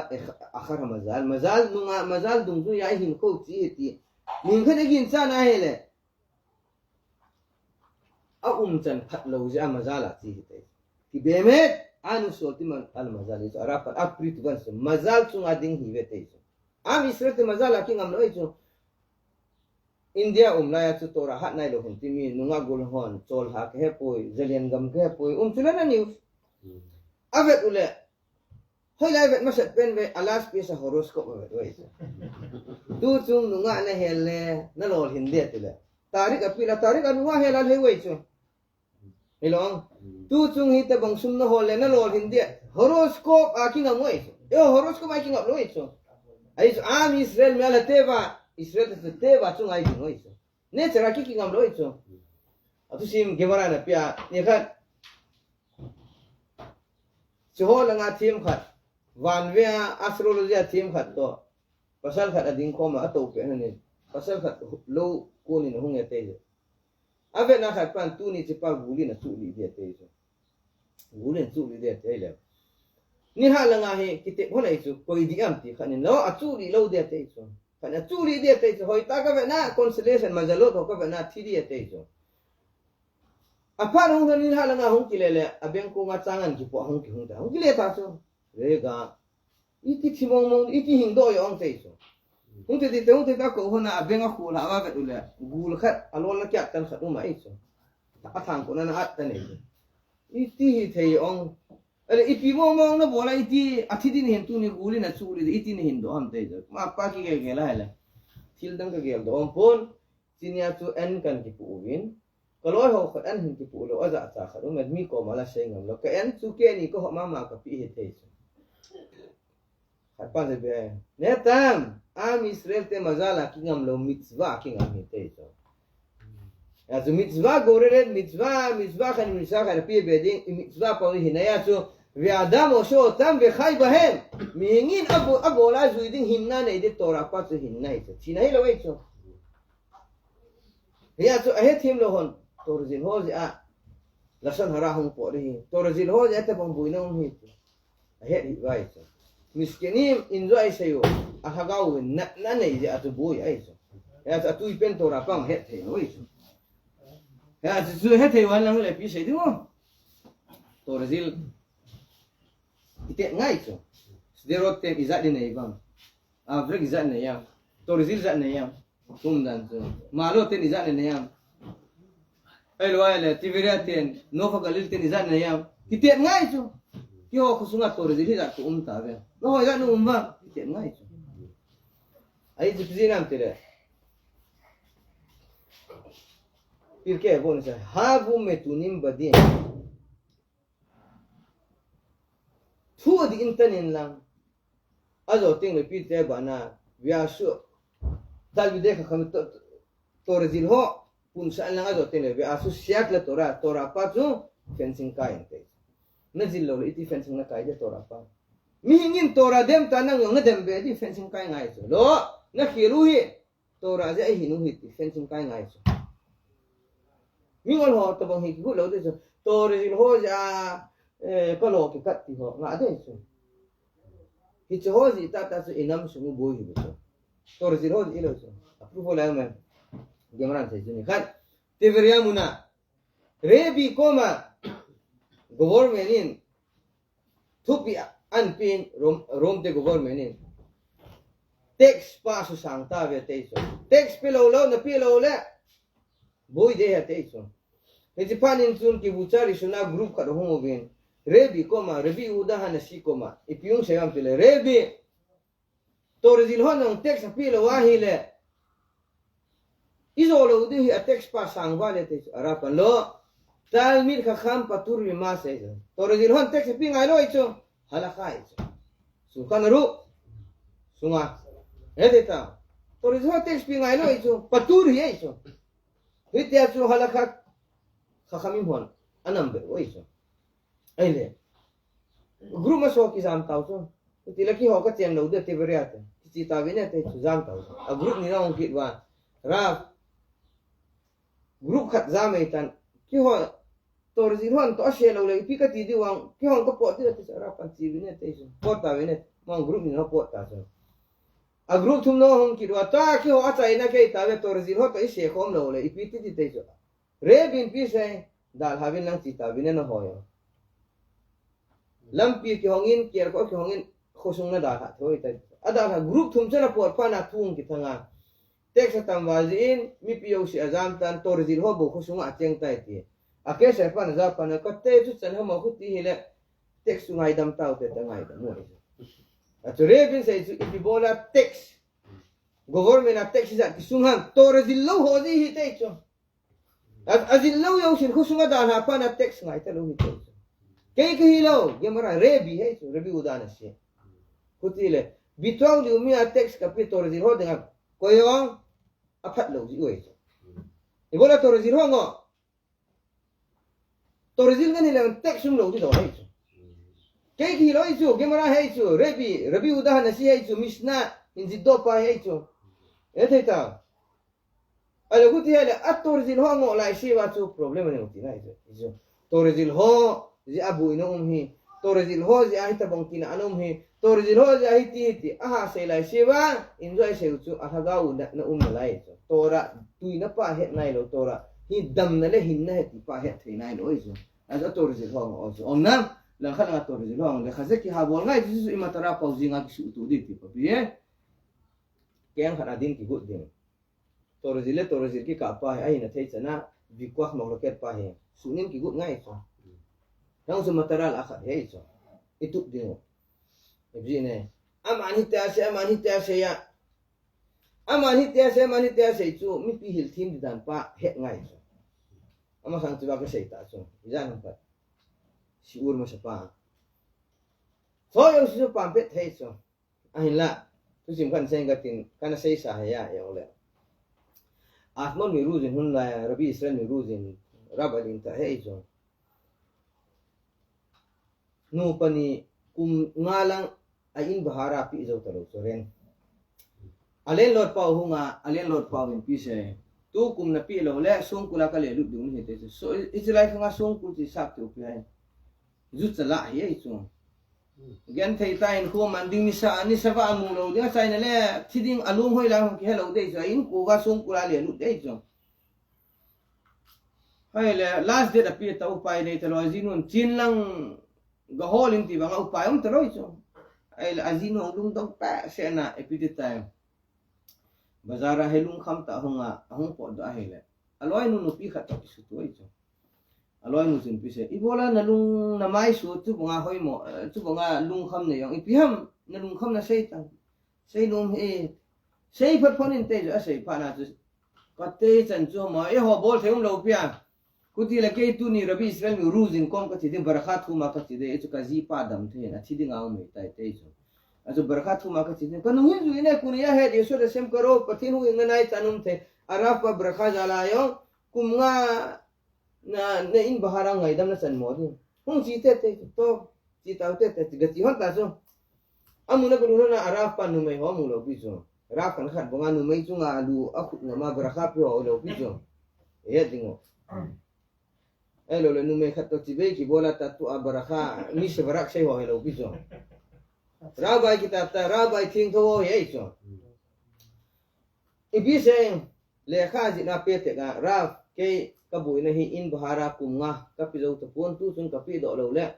אחר המזל, מזל nunga, מזל dungjuia ihinkho u chi hi ti. Mihing khat in aginchat na ahile. Aumchan phatlou jeh a מזל a chi hite. כי באמת אנו שולטים על המזל, chu a ra pan, ak pri ti vang chu, מזל chunga ding hi ve te chu. Am Israel te מזל a kingam lou ahi chu. India um lai a chu Torah hat nailou hin ti mi nungah gol hon, cholha kahe poi, zalen gam kahe poi, um chu le na news. Hmm. Avet u le, hoilai vet masat pen ve, a last piece a horoscope avet u ahi chu. Tu chung nungah nahel le, nalolhin ding ti le. Tarik apeh le, tarik a nungah hel a lhai u ahi chu. Hilou. Hmm. Tu chung hitabang sum nahol le nalolhin ding. Horoscope a kingam u ahi chu. Eiho horoscope a kingam lou ahi chu. Ahi chu, am Israel mi ala teva, Israel te teva chunga iding u ahi chu. Nature a ki, kingam lou ahi chu. Athusim Gemara in apeh a, nikhat. Chuho langa them khat. Vanve a astrology a them khat toh. Pasal khat ading khom a, atou peh in ahin. Pasal khat lou konin ahung e ati le. Avetna khat pan tuni chepa gulin achuh lih ding ati chu. Gulin achuh lih ding ati le. Nikhat langa hi kitep hon ahi chu, koi ding ham ti khat in, no, achuh lih lou ding ati chu. Khat in achuh lih ding ati chu, hoitah kavetna, constellation, mazalot ho kavetna, thi ding ati chu. Aphat hung lhon in ha langa hung kile le, abeng kong a changan kipo hung kihung ta. Hung kile ta chu. Rega. Iti thi mong mong, iti hing do yong te chu. Hung te ti te, hung te ta ko hona abeng a khu la va vet u le. Gul khat, alol na kya tan khat u mai chu. A thang ko na na at ta nei. Iti hi thei ong. Ale ipi mong mong na bola iti, athi din hin tuni gul in a chu li iti ni hin do ham te chu. Ma pa ki gel gel a le. Thil dang ka gel do om pon. Chinia chu an kan kipu uvin. Ka loi ho khat an hin kipu lo, aja cha khat um, mi koma la sei ngam lo. Ka an chu keni ko ho mama ka pi hi thei chu. Khat pa se be. Netam, am Israel te mazala kingam lo, mitzvah kingam hi thei chu. Ya chu mitzvah goreret, mitzvah, mitzvah khan, mitzvah khan pi be ding, mitzvah pa hi na ya chu. Ve'adam osho otam ve'chai bahem. Mihingin a bo-, a bola jui ding hinna nei de Torah pa chu hinna hi chu. Thina hi lo ei chu. Hia chu ahe thim lo hon, Torah zil ho jeh a. Lashon hara hung po ding hi. Torah zil ho jeh a tabang buina um hi chu. Ahe hi vai chu. Miskinim enjoy sei u. A lhagao na, na nei jeh a chu bui ai chu. Hia chu atui pen Torah pang he thei lo ai chu. Hia chu, chu he thei wan lang le pi sei ding o. Torah zil. Ite ngai chu. Sderot te ijat din nei bang. Avrek ijat nei ya. Torah zil ijat nei ya. Kum dan chu. Malo ten ijat nei ya. Ai lo ai le, Tiberia ten, Nova Galil ten ijat nei ya. Kite ngai chu. Kiho khusunga Torah zil ijat ku um ta ve. No ho ijat no um ba. Kite ngai chu. Ai chu pi nam te le. Pirkei Avot sa. Havu metunim badim. Thu di in tan in lang. Ajo ting le pi te bana. Via su. Talmidei Chacham to, to, Torah zil ho. Pun sa lang ajo ting le. Via su siat le Torah. Torah pa chu fencing kai in te. Na zil lo le iti fencing na kai de Torah pa. Mihingin Torah dem ta nang jong na dem be di fencing kai ngai chu. Lo. Na khilu hi. Torah jeh a hi nu hi ti fencing kai ngai chu. Mi ngol ho tabang hi kigut lo de chu. Torah zil ho jeh a, eh, ka lo kikat ti ho nga de chu. Hiche ho jeh tah tah chu inam sung u boi hi chu. Torah zil ho jeh ilo chu. Approval la man. Gemara sei chu ni khat. Tiberia muna. Rebbe koma government in thupi an pin Rom, Rom te government in tax pa su sang ta ve te chu. Tax pe lo lo na pe lo le. Boi de ha te chu. Hiche phat in chun kibucha ri suna group khat hung uvin. Rebbe koma, Rebbe Yehuda Hanasi koma. Ipi hung sei am ti le. Rebbe Torah zil hon jong tax ape lou ahile. Ijo lou ding hi a tax pa sang vale te chu ara pan lo. Talmid Chacham patur mi ma sei chu. Torah zil hon tax ape ngai lou chu. Halakha chu. Shulchan Aruch. Sunga. He te ta. Torah zil hon tax pe ngai lou chu. Patur hi chu. Hitia chu halakha Chachamim hon anam be oi chu. Ahile. Group ma so kijam tau chu. Ti la kiho ka chen lou de Tiberia te. Kichi ta vin e te chu jam tau chu. A group ni na hung kit uva. Rav. Group khat jam ei tan. Kiho Torah zil hon to ase lou le ipi kati diu vang. Kiho ka pot diu te chu Rav kan chi vin e te chu. Pot ta vin e. Mang group ni na pot ta chu. A group thum na hung kit uva. Ta kiho achaina kei ta ve Torah zil ho to ise khom lou le ipi ti ti te chu. Rebbe in pi sei, dalha vin lang chi ta vin e na hoi. Lampi kihong in, kiar ko kihong in, khosung na dalha thoi tai. A dalha group thum chana pot pa na thung kithanga. Tax atam val jin, mipi jouse ajam tan, Torah zil ho bou khosung a cheng tai ti. A ke se pa na ja pa na ka te chu chan ha ma khu ti hile, tax chu ngaidam tau te ta ngaidam mo. A chu Rebbe in sei chu ipi bola tax. Government a tax hi jat kisung ham, Torah zil lou ho ji hi te chu. A, a zil lou jousen khosunga dalha pa na tax ngai ta lou hi te chu. Kei ka hi lou, Gemara Rebbe hi chu, Rebbe Yehuda Hanasi. Khuti le, Bitoa Leumi a tax ka pe Torah zil ho dinga, koi jong, aphat lou ji u hi chu. Ibola Torah zil ho ngo. Torah zil ngen hileh tax sum lou di do hi chu. Kei ki lou hi chu, Gemara hi chu, Rebbe, Rebbe Yehuda Hanasi hi chu, Mishnah, in zit do pa hi chu. E thei ta. Ahile khuti ahile, a Torah zil ho ngo lai se uva chu problem ani ti na hi chu. Hi chu. Torah zil ho, jeh a buina um hi. Torah zil ho, jeh a hitabang tina ana um hi. Torah zil ho, jeh a hiti hiti. Aha sei lai se uva, enjoy sei u chu, a lhagao na, na um nalai chu. Torah, tuina pa het nai lou, Torah. Hi damna le hinna ahi ti pa het thei nai lou ahi chu. A, a Torah zil ho ahi chu. Ong na, langkhat lang a Torah zil ho, lekha je kiha bol ngai chu, chu i mata ra pau jing a kisuhtup ding ti pa pi e. Keng khat a din kigot ding. Torah zil le Torah zil kikah pa hi, ahina thei chan a, vikwah mok lo ket pa hi. Suhnin kigot ngai chu. Nang chu mata ra la khat hi chu. I tup ding u. Ipi ne. Aman hitia sei, aman hitia sei a. Aman hitia sei, aman hitia sei chu, mipi hil thim di dan pa het ngai chu. Amasang chu ba ka sei ta chu. Ijat ham pat. Shiur masa pa. Tho yo si chu pam pet thei chu. Ahinla. Thusim kan sei ka tin, kana sei sa hi a, e ole. Admon Miruzin hun lai, Rabbi Israel Miruzin, Rabbi Lin ta hei chu. Nupa ni kum nga lang a in bahara pi jou ta lou chu rent. A landlord pa hung a, a landlord pa hung pi sei. Tu kum na pi lou le, songkul a ka le lut ding hi te chu. So, i, i chilai khang a songkul chi sap te u pi hai. Ju chala hi ai chu. Gen thei ta in khu man ding ni sa, ni sa va mu lou ding a chai na le, thi ding a lung hoi la hung ki hello dei chu. A in khu ga songkul a le lut dei chu. Hai le, last date a pi ta upai nei ta lou, ajinun chin lang ga hol in ti bang a upai um ta lou chu. Hai le, ajinun lungdong pa se na, e pi ti tai. Bazar a he lungkham ta hung a, hung pot da hai le. A loinu nupi khat to ki sutu ai chu. A loinu chun pi se. I bola na lung na mai su tu bang a hoi mo, eh, tu bang a lungkham na jong. Ipi ham, na lungkham na sei ta. Sei nom he. Sei phat phat in te chu, a sei phat na chu. Ka te chan chu ma, e ho bol thei um lou pi a. Kuti la kei tuni Rabbi Israel Miruzin kom ka chi ding, barakha thum a ka chi ding, e chu ka jipa dam thei, a thi ding a um e tai te chu. A chu barakha thum a ka chi ding. Ka nung hin ju in e kuni a het, Yeshua Hashem ka ro, Pathen hu in na nai chan um thei. A Rav pa barakha jal a jong, kum nga na, na in bahara ngaidam na chan mo ding. Hung chi te te chu, to, chi tau te te, chi ga chi hon ta chu. Amu na ka lung na a Rav pa numei ho mu lou pi chu. Rav khat khat bang a numei chu nga a lu a khut nga ma barakha pi ho lou pi chu. E ding o. Ai lo le numei khat to chi bei ki bola ta tu a barakha, mi se barak sei ho he lou pi chu. Rabbi ki ta ta, Rabbi thing tho ho he ai chu. Ipi sei, lekha jih na pe te ka, Rav, kei ka buina hi in bahara kum nga, ka pi jou ta pon tu chun ka pi doh lou le.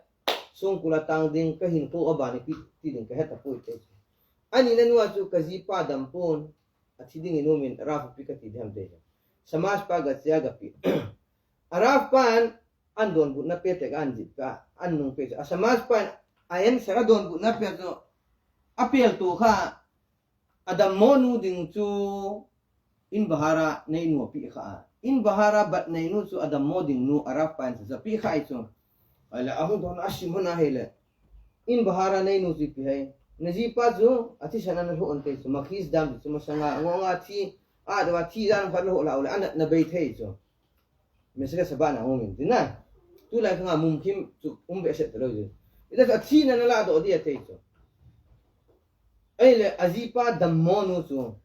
Songkul a tang ding ka hin ko a bani pi ti ding ka het ta poi te. Ani na nua chu ka jipa dam pon, a thi ding in um in Rav pi ka ti dem te. Samas pa ga chia ga pi. A Rav pan an donbutna pe te ka an jih ka, an nung pe chu. A Samas pan a en sa ka donbutna pe chu. A pel tu kha, a dammo nu ding chu in bahara nei nu a pi kha a. In bahara bat nei nu chu a dammo ding nu a Rav pan sa pi kha ai chu. Ai le a hung don a sim hon a hei le. In bahara nei nu chu pi hai. Na jipa chu a thisan a na lhu an te chu. Makhis dam chu masanga ngo nga thi. A da wa thi jan phat lhu la u le. A na, na bei thei chu. Mesega saba na um in ti na. Tu lai khang a mumkim chu um be set lo chu. Ita chu a thi na na la do di a thei chu. Ai le a jipa dammo nu chu.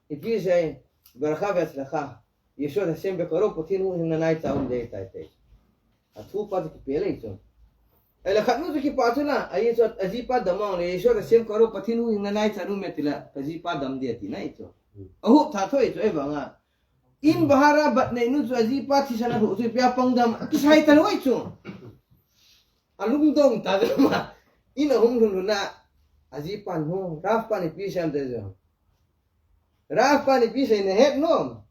Ipi sei, barakha ve'atzlacha. Yeshua Hashem bekaro Pathen hu hin na nai cha um dei tai tai. A thu pa chu kipe lei chu. Ai le khat nu chu kipa chu la, a Yeshua a jipa dammo le, Yeshua Hashem karo Pathen hu hin na nai cha um e ti la, ka jipa dam dia ti nai chu. A hu tha thoi chu ai bang a. In bahara bat nei nu chu a jipa thisan a lhu chu pia pang dam, a kisai ta loi chu. A lungdong ta chu ma. In a hung lhun lhun a, a jipa nu, Rav pa ni pi sem te chu. Rav pa ni pi sei na het nom.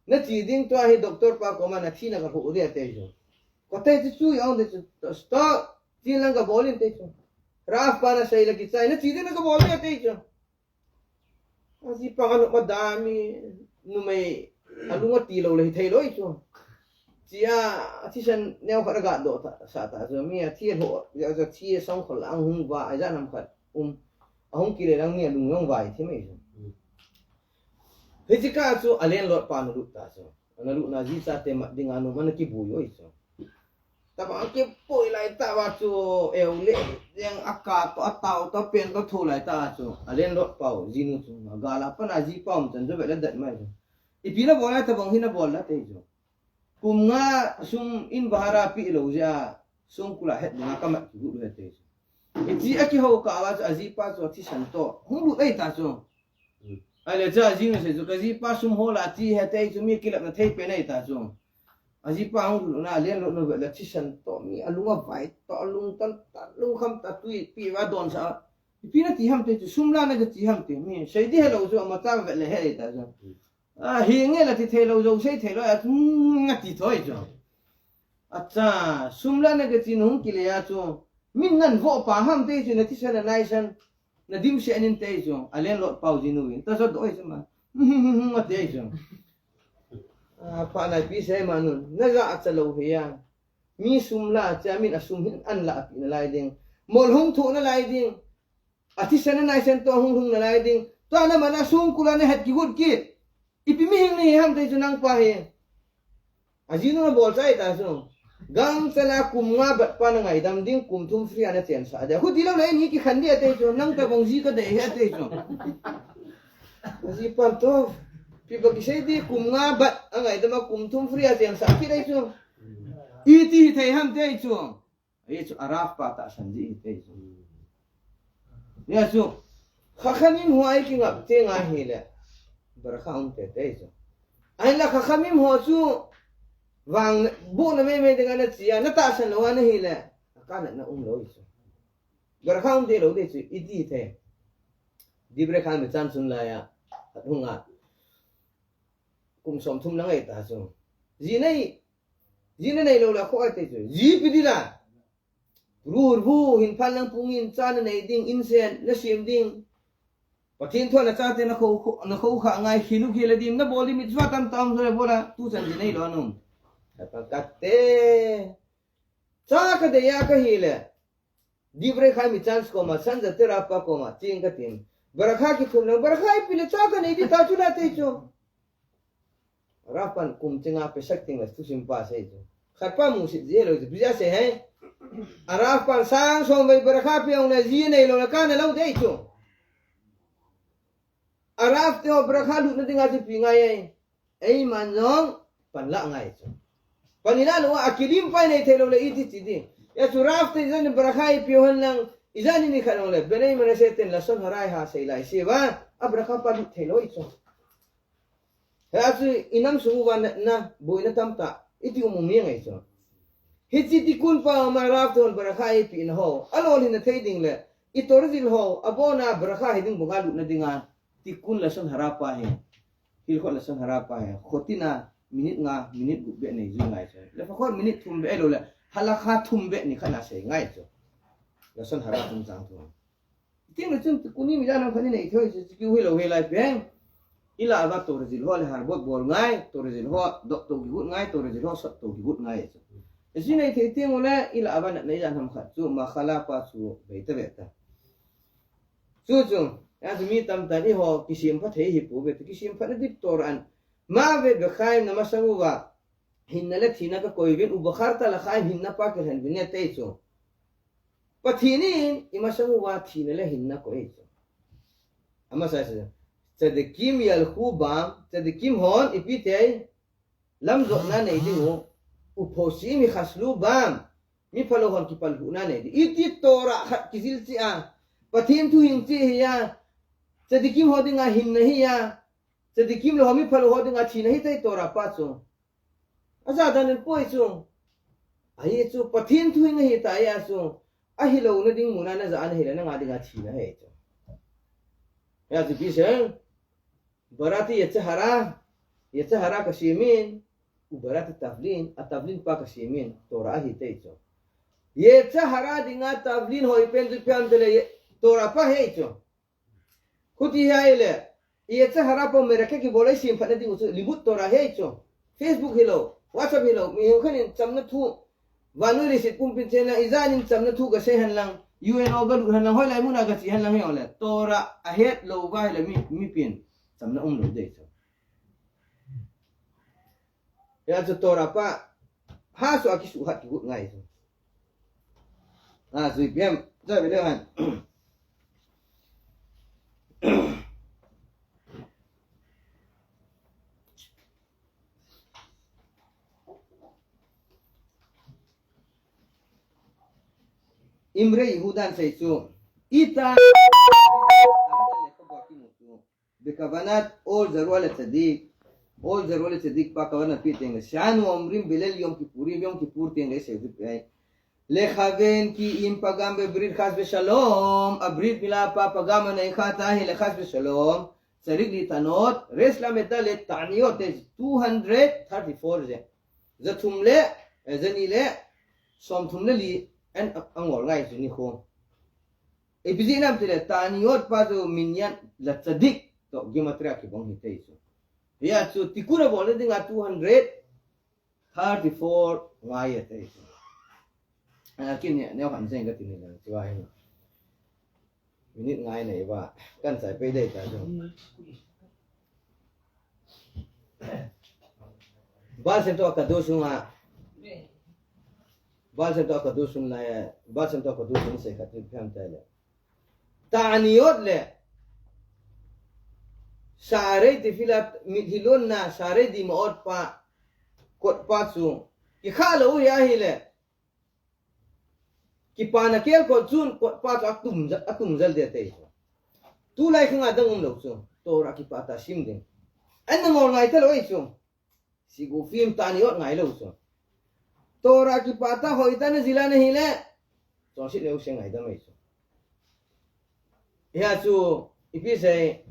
Na chi ding tua hi doctor pa koma na thina ka lhu dia te chu. Ko te chu chu yong te chu. Stop. Chin lang ka bol in te chu. Rav pa na sei la kichai. Na chi ding na ka bol dia te chu. A jipa ka nu ma dam mi numei. A lung a ti lo le hi thei loi chu. Chia, a thisan neo khat a ga do ta, sa ta chu. Mi a thi a lhu, ya chu thi a song khol ang hung va, a ja nam khat. Um. A hung kile lang mi a lung yong vai thi mai chu. Hichi ka chu a landlord pa na lut ta chu. Na lut na ji sa te mat ding a nu ma na ki bu yoi chu. Taba ki poi lai ta va chu eu le, yang a ka to a tau to pen to thu lai ta chu. A landlord pa u ji nu chu. A ga la pa na jipa um chan chu ve la dat mai chu. Ipi na bol lai ta bang hi na bol la te chu. Kum nga sum in bahara pi lo ja songkul a het ding a ka mat ki bu lu he te chu. Iti a kiho ka va chu a jipa chu a thisan to. Hung lut ai ta chu. Ai le cha jing se chu ka jipa sum ho la ti he te chu mi kilap na thei pe nei ta chu. Ajipa hung lhun na, alen lo na ve le thisan to mi, alung avai to, alung tan ta, lungkham ta, tui pi va don sa. Ipi nati ham te chu, sum la na kati ham te, mi sei di helou chu, ama ta ve le he ta chu. A, hi nge la ti thei lou, jou sei thei lou, a, hmm, ati thoi chu. Acha, sum la na kati nung kile a chu. Min nan vo pa ham te chu, na thisan na naisan. Na dim se anin te chu, a landlord pau jinu in. Ta jot doi chu ma. Ate chu. A, pa nai pi se ma nun. Na ja a cha lou he ya. Mi sum la cha min a sum hin an la pi na lai ding. Mol hung thu na lai ding. A thisan na naisan to hung hung na lai ding. To na mana sum kula na het ki gut ki. Ipi mi hing ni ham te chu nang pa he. Ajinu na bol chai ta chu. Gangchela kum nga bat pa na ngaidam ding, kum thum free a na chensah ding. Khu ti lou le, ni kikhen di ate chu, nang ta bong ji ka dei he ate chu. Ajipan to, pi ba kisei di kum nga bat a ngaidam a kum thum free a chensah kit dei chu. Iti thei ham te chu. Ahi chu a Rav pa tahsan ji hi te chu. Hia chu, Chachamim ho a i kingap te ngai hile, barakha um tei tei chu. Ahinla Chachamim ho chu, vang bu na mei mei ding a na chi a, na tahsan lou a na hile, a kanatna um lou hi chu. Barakha um tei lou tei chu, iti thei. Divrei Chaim Mitzan sun lai a, at hung a. Kum som thum na ngai ta chu. Ji nei, ji na nei lou la kho a te chu. Ji pi di la. Ru ru hin phan lang pung in cha na nei ding, in sen na siam ding. Pathen thu a na chate na kho, kho, na kho kha ngai, khinu khile dim, na bol di mitzvah tam tam so le bola, tu chan ji nei lou a nung. Ka pa ka te. Cha ka dei a ka hile. Divrei Chaim Mitzan koma, Sanza te Rav pa koma, ching ka tin. Barakha kithum lang, barakha i pi le cha ka nei di ta chu la te chu. Rav pan kum chinga pe sak ting la thusim pa sei chu. Khat pa musit ji lou chu, pi ja sei he. A Rav pan sang som vei barakha pe ong le ji nei lou le ka na lou dei chu. A Rav te ho barakha lut na ding a chu pi ngai e. Ei man jong pan la ngai chu. Pan i la lou a kilim pai nei thei lou le iti chi di. Ya chu Rav te jan barakha i pi hon lang, i jan ni khat ong le, Bnei Menashe ten lashon hara i ha sei lai se va, a barakha pa lut thei lou i chu. Hia chu i nam sung uva na, na, boina tam ta, iti um um ngai chu. Hichi tikkun pa ma Rav te hon barakha i pi na ho, a lolhin na thei ding le, i Torah zil ho, a bona barakha hi ding bonga lut na ding a, tikkun lashon hara pa hi. Hilkhot lashon hara pa hi. Khotin a minute nga, minute gup be nei ju ngai chu. Lefakhot minute thum be lou le, halakha thum be ni khat na sei ngai chu. Lashon hara thum chang thum. Ting le chun tikkun ni mi jan nam khat ni nei thoi chu, chu kiu hi lou hi lai pen. I la ava Torah zil ho le harbot bol ngai, Torah zil ho dot to ki gut ngai, Torah zil ho sot to ki gut ngai chu. Isi nei thei ting le, i la ava na nei jan nam khat chu, machala pa chu, be ta be ta. Chu chu, ya chu mi tam ta ni ho, kisim pha thei hi pu ve, kisim pha na dip Torah an. Ma ve be khai na masang uva, hinna le thina ka koi vin, ubakharta la khai hinna pa ka hen vin ne te chu. Pathen in, i masang uva thina le hinna koi chu. Ama sa sa, tzadikim yalchu bam, tzadikim hon, ipi te, lam jotna nei ding u, uposhe'im yichaslu bam, mi phalou hon kipalhuhna nei ding. Iti Torah khat kizil chi a, Pathen thu hing chi hi a, tzadikim ho ding a hinna hi a, tzadikim lou ho mi phalou ho ding a thina hi te Torah pa chu. A ja dan in poi chu. Ahi chu, Pathen thu hing hi ta ya chu. A hi lou na ding mun a na ja na hi le na nga ding a thina hi chu. Ya chu pi se. Barati yetzer hara, yetzer hara ka simin, ubarati tavlin, a tavlin pa ka simin, Torah ahi te chu. Yetzer hara ding a tavlin hoi pen chu pian te le ye-, Torah pa hi chu. Khuti hi a ile, yetzer hara pa merake ki bolai sim phat na ding u chu, limud Torah hi chu. Facebook hi lou, WhatsApp hi lou, mi hung khan in chamna thu, Vannoi leiset pumpi chen lang, i jan in chamna thu ka sei hen lang, U N O ka lut hen lang, hoilai mun a ka che hen lang hi ole. Torah a het lou va hi le mi, mi pin chamna um lou dei chu. Ya chu Torah pa, ha su a kisuhat kigut ngai chu. Ha, zui piam, zui piam han. Imre Yehuda in asei chu, ita, bekavanat or zarua le tzadik, Ol Zerua le Tzadik pa kavana pi teng le, Sha'anu Omrim Beleil Yom Kippurim, Yom Kippur teng le sei pi ai. Lechaven ki im pagam beberit chas veshalom, a brit mila pa pagam anei kha ta hi le chas veshalom, צריך להתענות, ריש ל"ד, תעניות, two hundred thirty-four זה. Za thum le, eh, za ni le, som thum le li, en a, angol ngai chu ni khu. Ipi jeh ham tile, תעניות pa chu מנין לצדיק, toh gematria kibang hi tei chu. Hia chu, tikkun abol na dinga two hundred thirty-four ngai e tei chu. A, kin ne, neo han jeng ka ti ni le, chu ai. Minute ngai nei va, kan chai pei dei ta chu. Baal Shem Tov Kadosh sunga, Baal Shem Tov Kadosh sung lai, Baal Shem Tov Kadosh sung sei khat pi ham tile. Ta'aniyot le, Sha'arei Tefillah, mitlhi lonna, Sha'arei Dima'ot pa, kot pa chu, kikha lou hi ahile, kipana kelkot chun kot pa chu atum jal, atum jal ding tei chu. Tulai khang a dang um lou chu. Torah kipah tah sim ding. An na ngol ngai ta lou ei chu. Sigufim ta'aniyot ngai lou chu. Torah kipah tah hoi tah na jil a na hile. Chonset neo se ngaidam ei chu. Hia chu ipi sei.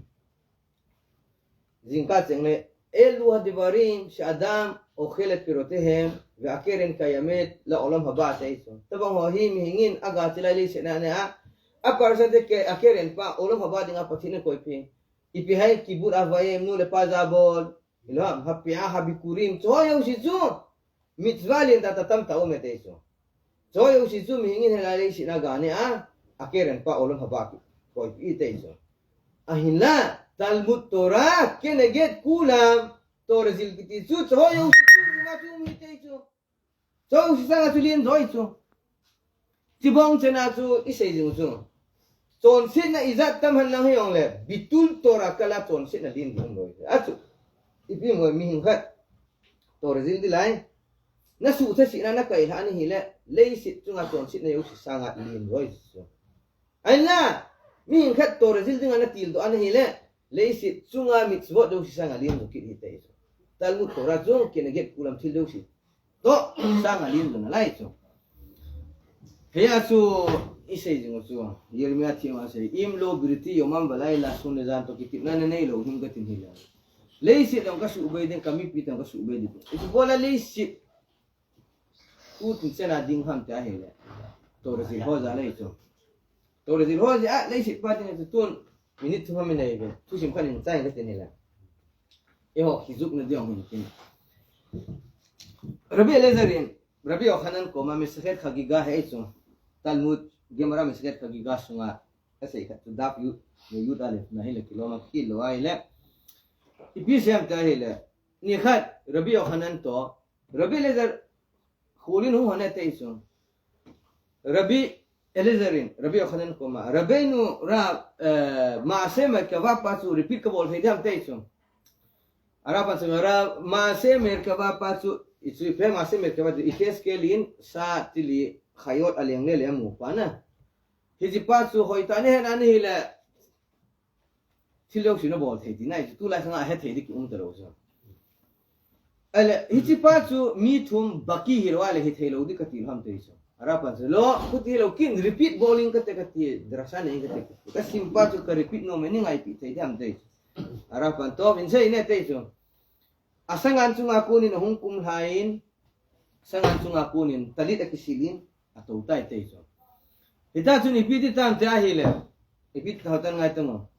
Jingkah cheng le, אלו הדברים שהאדם אוכל את פירותיהם והקרן קיימת לעולם הבא, tei chu. Tabang ho hi mihing in aga chilai leiset a ne a, a parsa te ke, a keren pa olam haba dinga Pathen in akoipeh. Ipi hai kibut avayim, nu le pa jabol, ilham, happy a habikurim, chu ho jouse chu. Mitzvah lien tah tah tamtah um e tei chu. Chu ho jouse chu mihing in hilai leiset a ga ne a, a keren pa olam haba kikoipeh tei chu. Ahinla, תלמוד תורה כנגד כולם, Torah jil kiti chu, chu ho jouse chu, ima chu um hi tei chu. Chu ho jouse sanga chu lien joi chu. Chubang chena chu isei jing chu. Chonsetna ijat tam hen lang hijongle, ביטול תורה קלה, chonsetna lien ding loi. Achu. Ipi mo mihing khat. Torah jil ding lai. Na suhthasina na kailhah na hile, leiset chunga chonsetna jouse sanga lien joi chu. Ahinla, mihing khat Torah jil dinga na tildoh a na hile, leiset chunga mitzvot jouse sanga lien joi kit hi tei chu. תלמוד תורה chu כנגד כולם, thil jouse toh sanga lien jong nalai chu. Hia chu isei jing u chu, Jeremiah thiem a sei, אם לא בריתי יומם ולילה, sun le jan toh kitepna nanei lou him katin hile. Leiset jong kasuhbei ding, kamipi jong kasuhbei ding. Ipi bola leiset tu tin chena ding ham tia hile. Torah jil ho jal ei chu. Torah jil ho jal a, leiset pa tin chu tun. Minute thum ham inei ve. Thusim khat in chai katin hile. Eiho, kijuh na ding hin tin. Rabbi Eliezer in, Rabbi Yochanan koma Masechet Chagiga hi chu. Talmud, Gemara Masechet Chagiga sunga. Asei khat chu daf yud, yud alef na hile kilom a kilo ahile. Ipi sei ham tia hile. Nikhat, Rabbi Yochanan toh, Rabbi Eliezer, khulin hu hone tei chu. Rabbi Eliezer in, Rabbi Yochanan koma, Rabbeinu Rav, eh, Maaseh Merkava pa chu repeat kabol thei diam tei chu. Ara pa chu, Rav, Maaseh Merkava pa chu, ichu ipi Maaseh Merkava chu, Yechezkel in sa tili Chayot aleng le le amu pa na. Hiche pa chu hoitah a nahet a na hile, thil jouse nabol thei tina chu, tulai khanga hethei ding kium talou chu. Ahile, hiche pa chu mi thum baki hilou ahile hethei lou ding kati lou ham tei chu. Ara pan chu, lo, khuti lou kin repeat bol ing kate kati, drasha nei ing kate. Kasim pa chu ka repeat nom e, nei ngaipi thei ding ham tei chu. Ara pan toh, in sei ne tei chu. Asangan chunga konin ahung kumlha in, asangan chunga konin talit akisil in, atou tai tei chu. Hita chun ipi ti tam tia hile, ipi ti tam ngai tang o.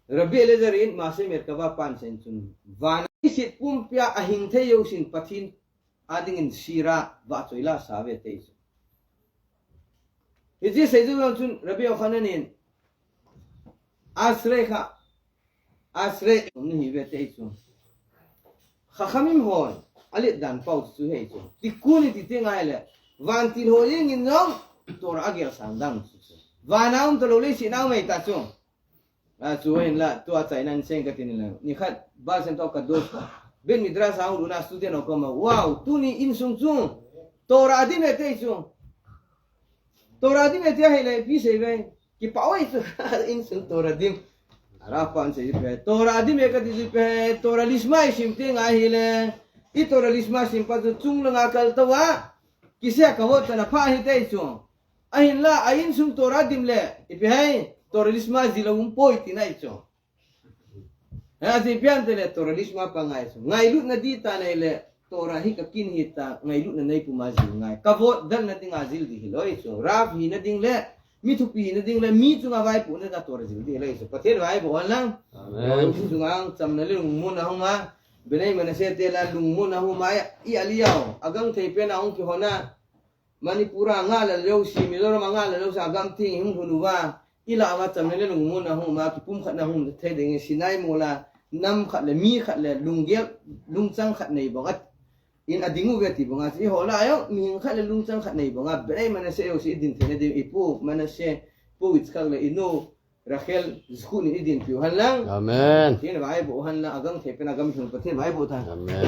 Rabbi Eliezer in Maaseh Merkava pan sen chun, vana leiset pumpia ahing thei jousen Pathen a dingin sira vahchoi la sa ve tei chu. Hiche sei jou chun Rabbi Yochanan in, Ashrei ka, Ashrei, um, nahi ve tei chu. Chachamim hon alet dan pau chu hi chu. Tikkun iti teng ahile, vantil ho jeng in jong Torah agel sang dan chu chu. Vana um talou leiset a um ahi ta chu. A chu hinla, tua chainan seng kati nile. Nikhat, Baal Shem Tov Kadosh, Beit Midrash a hung lut na student ho koma, wow, tuni insung chu Torah adim e tei chu. Torah adim e tia hile, ipi sei ve. Kipah oi chu, insung Torah adim. Rav pan sei ji pe, Torah adim e kati ji pe, Torah lishma isim teng ahile, i Torah lishma sim pa chu chung langa kal tou a, kisei a kavot chan apha hite chu. Ahinla, a insung Torah adim le, ipi ham, Torah lishma jil a um poi tina ahi chu. Ajeh ipi ham itile Torah lishma pa ngai chu. Ngailutna ding tah ahile, Torah hi kakin ahi tia, ngailutna neipum a jil ngai. Kavot dalna dinga jil ding hilou ahi chu. Rav hina ding le, mi thupi hina ding le, mi chunga vaipohna dinga Torah jil ding hilou ahi chu. Pathen vaipoh hen lang. Amen. Chunga chamna le lungmonna hung a, Bnei Menashe te la lungmonna hung a, i Aliyah u, agangthei pen a hung kihon a, Manipur a nga le lou si, Mizoram a nga le lou si, agam theng hung lhun uva, i lah uva chamna le lungmonna hung a, kipumkhatna hung thei ding, Sinai mol a, nam khat le, mi khat le, lunggel, lungchang khat nei bang a, in ading uve ti bang a, i ho lah a jong, mihing khat le lungchang khat nei bang a, Bnei Menashe jouse i din theina ding, i pu Menashe, pu Yitzchak le i nu, Rachel, zkhut in i din piu hen lang. Amen. Pathen vaipoh hen lang, agangthei pen a gam lhung Pathen vaipoh tan. Amen.